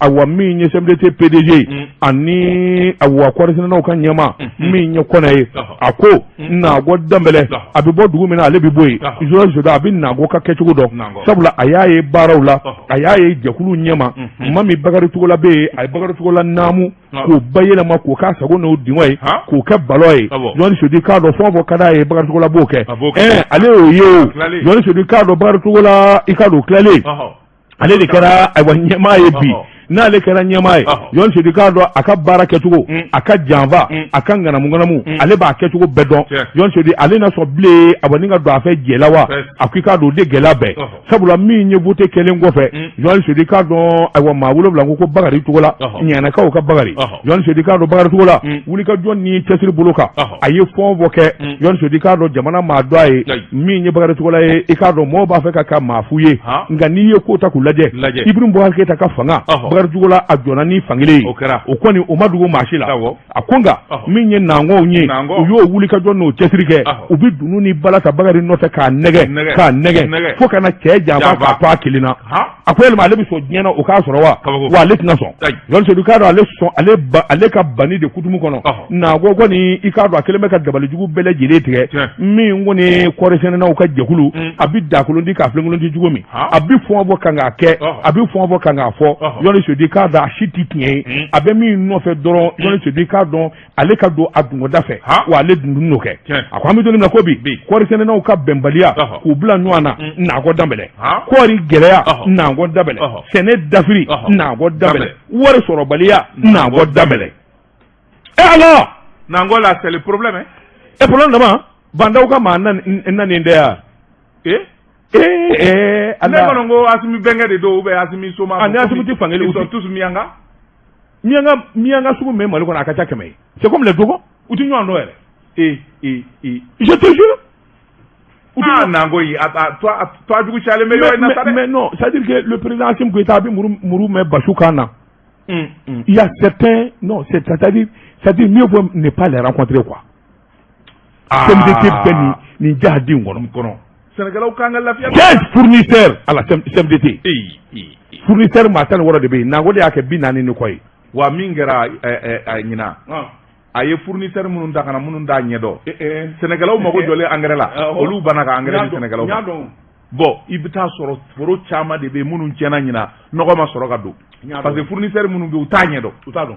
awa min ye CMDT PDG ani awa kɔɔrisɛnɛnaw ka ɲɛmaa min ye Kɔnɛ ye a ko Nagɔ Danbɛlɛ a bɛ bɔ dugu min na ale bɛ bɔ yen Jɔnni Sedu a bɛ Nagɔ ka kɛcogo dɔn sabula a y'a ye baaraw la a y'a ye jɛkulu ɲɛma maa min Bakari Togola bɛ yen a ye Bakari Togola naamu k'o bayɛlɛma k'o k'a sago n'o dingɛ ye k'o kɛ balɔ ye Jɔnni Sedu k'a dɔn fɛn o fɛn ka d'a ye Bakari Togola b'o kɛ ale y'o ye o Jɔnni Sedu k'a dɔn Bakari Togola i k'a dɔn o tilalen ale de kɛra ayiwa ɲɛmaa ye bi N'ale kɛra ɲɛmaa ye, Jɔn Sedu, k'a dɔn a ka baara kɛcogo, a ka janfa, a ka ŋanamuŋanamu, ale b'a kɛcogo bɛɛ dɔn. Jɔn Sedu, ale na sɔn bilen a ni ka don a fɛ jɛ la wa? A ko i k'a dɔn, o de gɛlɛya bɛɛ, sabula min ye vote kɛlen kɔfɛ, Jɔn Sedu, k'a dɔn, ayiwa, maa 7 ko Bakari Togola, ɲanakaw ka Bakari, Jɔn Sedu, k'a dɔn Bakari Togola wulikajɔ ni cɛsiri bolo kan, a ye fɛn o fɛn kɛ, Jɔn Sedu, k'a dɔn jamana maa dɔn a ye min ye Bakari Togola ye. I k'a dɔn, mɔgɔw b'a fɛ ka ka maa fu ye, nka n'i ye ko ta k'u lajɛ, Ibrahim Boubacar Keita ka fanga, Bakari Togola a jɔna ni fankelen ye. O kɔni, o ma dogo maa si la. A ko nka min ye nangɔw ye, u y'o wulikajɔ n'o cɛsiri kɛ, u bɛ dunun ni bala ta Bakari nɔfɛ k'a nɛgɛ, k'a nɛgɛ fo ka na cɛ janfa k'a to a kelen na. A ko yalima ale bɛ sɔn diɲɛ na o k'a sɔrɔ wa? Wa ale tɛna sɔn. Jɔn Sedu, k'a dɔn ale sɔn ale ba ale ka banni de kutumu kɔnɔ. Nangɔ kɔni, i k'a dɔn, a kɛlen bɛ ka dabalijugu bɛɛ lajɛlen tigɛ. Min kɔni kɔɔrisɛnɛnaw ka jɛkulu, a bɛ dakolon di k'a filenkolon di cogo min, a bɛ fɛn o fɛn kan k'a kɛ, a bɛ fɛn o fɛn kan k'a fɔ, Jɔn Sedu, k'a dɔn a si tɛ tiɲɛ ye. A bɛ min nɔfɛ dɔrɔn, Jɔn Sedu, k'a dɔn ale ka don a dungɔda fɛ, wa ale dundun n'o kɛ. A ko an bɛ don min na ko bi, kɔɔrisɛnɛnaw ka bɛnbaliya k'u bila ɲɔgɔn na, nangɔ danbɛlɛ, kɔɔri gɛlɛya, nangɔ danbɛlɛ, sɛnɛ dafiri, nangɔ danbɛlɛ, wari sɔrɔbaliya, nangɔ danbɛlɛ. E ala! Nangɔ la, c'est le problème, hein. E, problème dama, bandaw ka maa nanen tɛ yan. Eh. Ee. Ne kɔni ko Asimi bɛnkɛ de don ou bien Asimi soma. Ah, ni Asimi tɛ fankelen. Ils sont tous miyanka. Miyanka, miyanka sugu min bɛ Mali kɔnɔ, a ka ca 100 ye. C'est comme les Dogons, u tɛ ɲɔgɔn dɔn yɛrɛ. Eh eh eh. Je te jure. Ah, nango yi a toi jugu cayalen bɛ yɔrɔ in na sa dɛ. Mais non, c'est à dire que le président Assimi Goïta a bɛ muru muru mɛn basu kan na. Il y a certains, non, c'est à dire mieux vaut ne pas les rencontrer, quoi. Ah. CMDT bɛ nin jahaden kɔnɔ. Kɔnɔ. Sɛnɛkɛlaw kan ka lafiya. 15 fournisseurs à la CMDT. Fournisseur maa 16 de bɛ yen, nango de y'a kɛ 40 ni kɔ ye. Wa min kɛra ɲinan, a ye fournisseur minnu ta ka na, minnu t'a ɲɛdɔn, sɛnɛkɛlaw mago jɔlen engrais la, olu banna ka engrais di sɛnɛkɛlaw ma. Bon, i bɛ taa sɔrɔ foro caman de bɛ yen minnu tiɲɛna ɲinan, nɔgɔ ma sɔrɔ ka don, parce que fournisseur minnu bɛ yen, u t'a ɲɛdɔn. U t'a dɔn.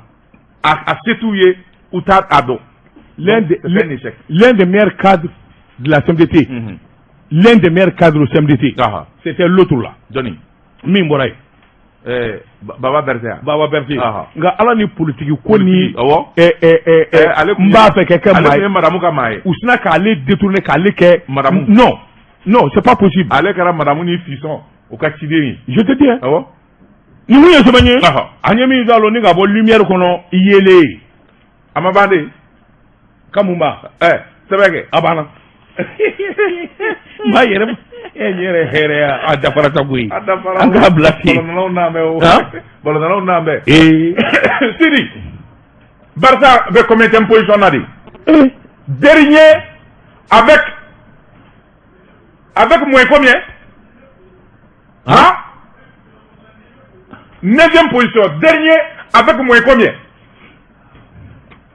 A se t'u ye, u t'a a dɔn. L'un des meilleurs cadres de la CMDT, l'un des meilleurs cadres du CMDT, c'était l'autre là. Jɔnni? Min bɔra yen. Baba Berete. Baba Berete. Nka ala ni politiki ko ni Awɔ. Ale n b'a fɛ ka kɛ maa ye. Ale tun ye madamu ka maa ye. U sinna k'ale détourner k'ale kɛ. Madamu. Non non, c'est pas possible. Ale kɛra madamu ni fisɔn o ka ciden ye. Je te dis, hein. Awɔ. Nin kun ye sɛbɛn ye. An ye min don ni ka bɔ lumière kɔnɔ i yelen. A ma ban de. Ka mun ban? Sɛbɛn kɛ. A banna. N b'a yɛrɛ e yɛrɛ hɛrɛ ya, a dafara sa koyi. A dafara. An k'a bila ten. Balontannaw n'an bɛ o. Balontannaw n'an bɛ. Ee. Sidi, Barça bɛ combien position na de? Dernier avec moins combien? Hein? Neuvième position, dernier avec moins combien?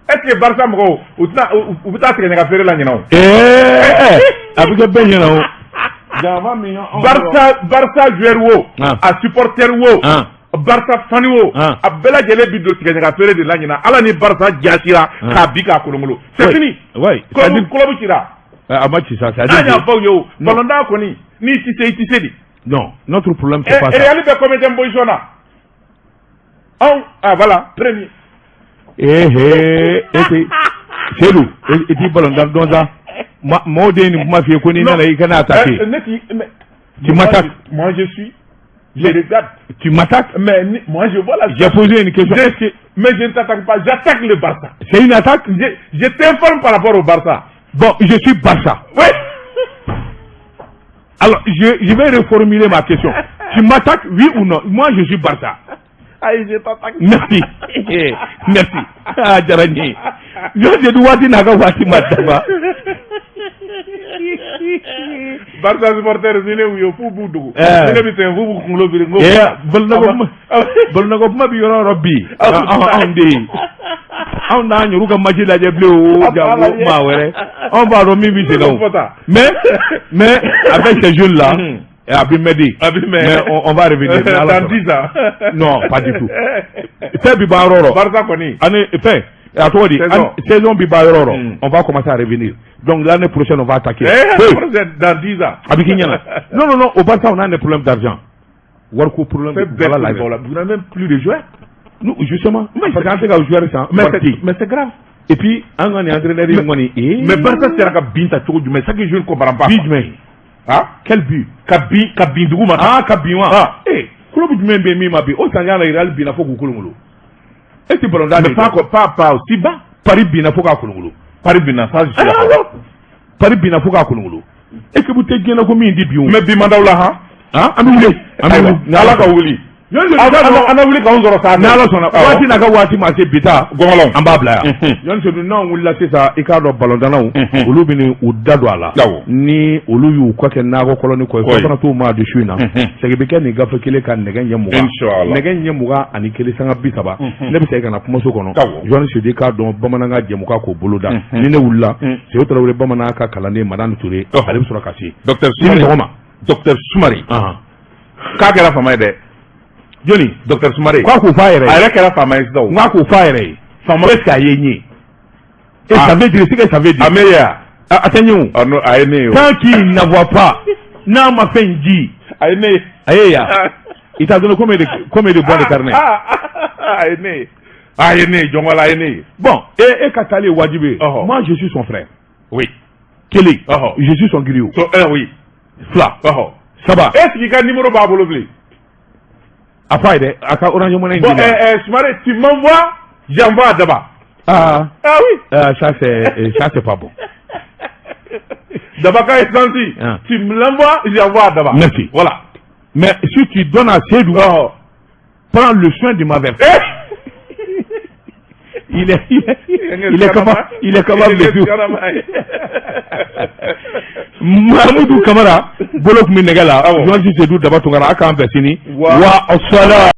Est-ce que Barça mɔgɔw, u tɛna u bɛ taa tigɛ ɲaga feere la ɲinan o? Ee, a bɛ kɛ bɛɛ ɲɛna o. Barça joueur wo, a supporter wo, Barça fan wo, a bɛɛ lajɛlen bi don tigɛ ɲaga feere de la ɲinan. Ala ni Barça jasira k'a bi k'a kolonkolon. C'est fini. Oui. Club cira. A ma ci sa. An y'a fɔ aw ye o, ballon kɔni, n'i ti se, i ti se de. Non, notre problème, c'est pas ça. Real bɛ combien position na? Anw, ah voilà, premier. Eh eh, e tɛ Seydou, e t'i ballon dɔn sa. Maaw de ye nin kuma f'i ye ko n'i nana i kana attaquer. Ne ti mais. Tu m'attaques. Moi je suis. Je regarde. Tu m'attaques. Mais moi je vois la. J'ai posé une question. Est-ce que... Mais je ne t'attaque pas, j'attaque le Barça. C'est une attaque. Je t'informe par rapport au Barça. Bon, je suis Barça. Oui. Alors, je vais reformuler ma question. Tu m'attaques, oui ou non? Moi, je suis Barça. Ayi, je t'attaque. Merci. Merci. Ah, diyara n ye. Yɔrɔ jeli waati n'a ka waati ma dafa. Barça supporter, ni ne y'u ye f'u b'u dogo. Ni ne bɛ tɛmɛ, f'u b'u kunkolo biri. Balontanko kuma bɛ yɔrɔ o yɔrɔ bi. Anw de ye. Anw n'an yɛrɛ ka match lajɛ bilen o, jango maa wɛrɛ. Anw b'a dɔn min bɛ sen na o. Mais avec ces jeunes là. A bɛ mɛn de. A bɛ mɛn. Mais on va revenir. Dans 10 ans. Non, pas du tout. Fɛn bi ban yɔrɔ o yɔrɔ. Barça kɔni. Ani fɛn a tɔgɔ di, saison bi ban yɔrɔ o yɔrɔ. On va commencer à revenir. Donc l'année prochaine, on va attaquer. Eh, prochaine, dans 10 ans. A bɛ k'i ɲɛna. Non non non, au Barça, on a des problèmes d'argent. Wariko problème. Fɛn bɛɛ. Voilà, la, vous n'avez même plus de joueurs. Nous, justement, parce que an tɛ ka joueur san. Mais c'est grave. Et puis an ka nin entraîneur in kɔni ee. Mais Barça sera ka bin ta cogo jumɛn? C'est que je ne comprends pas. But jumɛn? Ah. Quel but? Ka bin dugu ma. Ah, ka bin wa? Ah. Eh, club jumɛn bɛ yen min ma bin? O san la, Real binna fo k'u kolongolo. E ti ballon Mais pas aussi bas. Paris binna fo k'a kolongolo. Paris binna, ça je suis Ah, d'accord. Paris binna fo k'a kolongolo. Équipe tɛ diɲɛ na ko min di bin o. Mais bi man d'aw la han. Ah, an bɛ wuli. An bɛ wuli. Ala ka wuli. An na wuli k'anw sɔrɔ sa. Ni Ala sɔnna, waati n'a ka waati ma se, bi ta Gɔngɔlɔw. An b'a bila yan. Jɔnni Sedu, n'anw wulila sisan, i k'a dɔn balontannaw, olu bɛ u da don a la. Ni olu y'u kɔ kɛ nakɔ kɔlɔni kɔ ye, fana t'u ma di su in na. Segin bɛ kɛ nin gafe kelen kan nɛgɛ ɲɛ 20. Nɛgɛ ɲɛ 21 sanga 30, ne bɛ segin ka na kumaso kɔnɔ. Jɔnni Sedu, i k'a dɔn bamanankan jɛmukan k'o boloda. Ni ne wulila, Sedu Tarawele, bamanan ka kalanden Madani Ture, ale bɛ sɔrɔ ka se. Docteur Sini Sumare. sɔgɔma. Docteur Sumare. K'a kɛra faama ye dɛ. Jɔnni? Docteur Sumare. K'a k'o f'a yɛrɛ ye. A yɛrɛ kɛra faama ye sisan o. N k'a k'o f'a yɛrɛ ye. Faama. Est-ce que a ye n ye? Et ça veut dire ce que ça veut dire. A m'e ye wa? A tɛ n ye o. Ah non, a ye ne ye o. Tant qu'il ne voit pas, n'a ma fɛn di. A ye ne ye. A ye ya. Il t'a donné combien de bons de carnet? A ye ne ye. A ye ne ye, Jɔnwala, a ye ne ye. Bon, e ka taali ye wajibi ye. Moi, je suis son frère. Kelen. Je suis son griot. So, eh oui. Fila. Saba. Est-ce que i ka numéro b'a bolo bilen? A f'a ye dɛ, a ka Orange Money in Bon, di ne ma. Sumare, tu m'envoies, j'envoie à Daba. Ah, Ah oui. Ça c'est pas bon. Daba ka essence, Ah. tu me l'envoies, j'envoie à Daba. Merci. Voilà. Mais si tu donnes à Seydou, prends le soin de m'avertir. Il est capable de tout. Mahamudu Kamara bolo tun bɛ nɛgɛ la. Awɔ. Journaliste Seydou Daba Tunkara, a k'an bɛn sini. Wa Wa sala.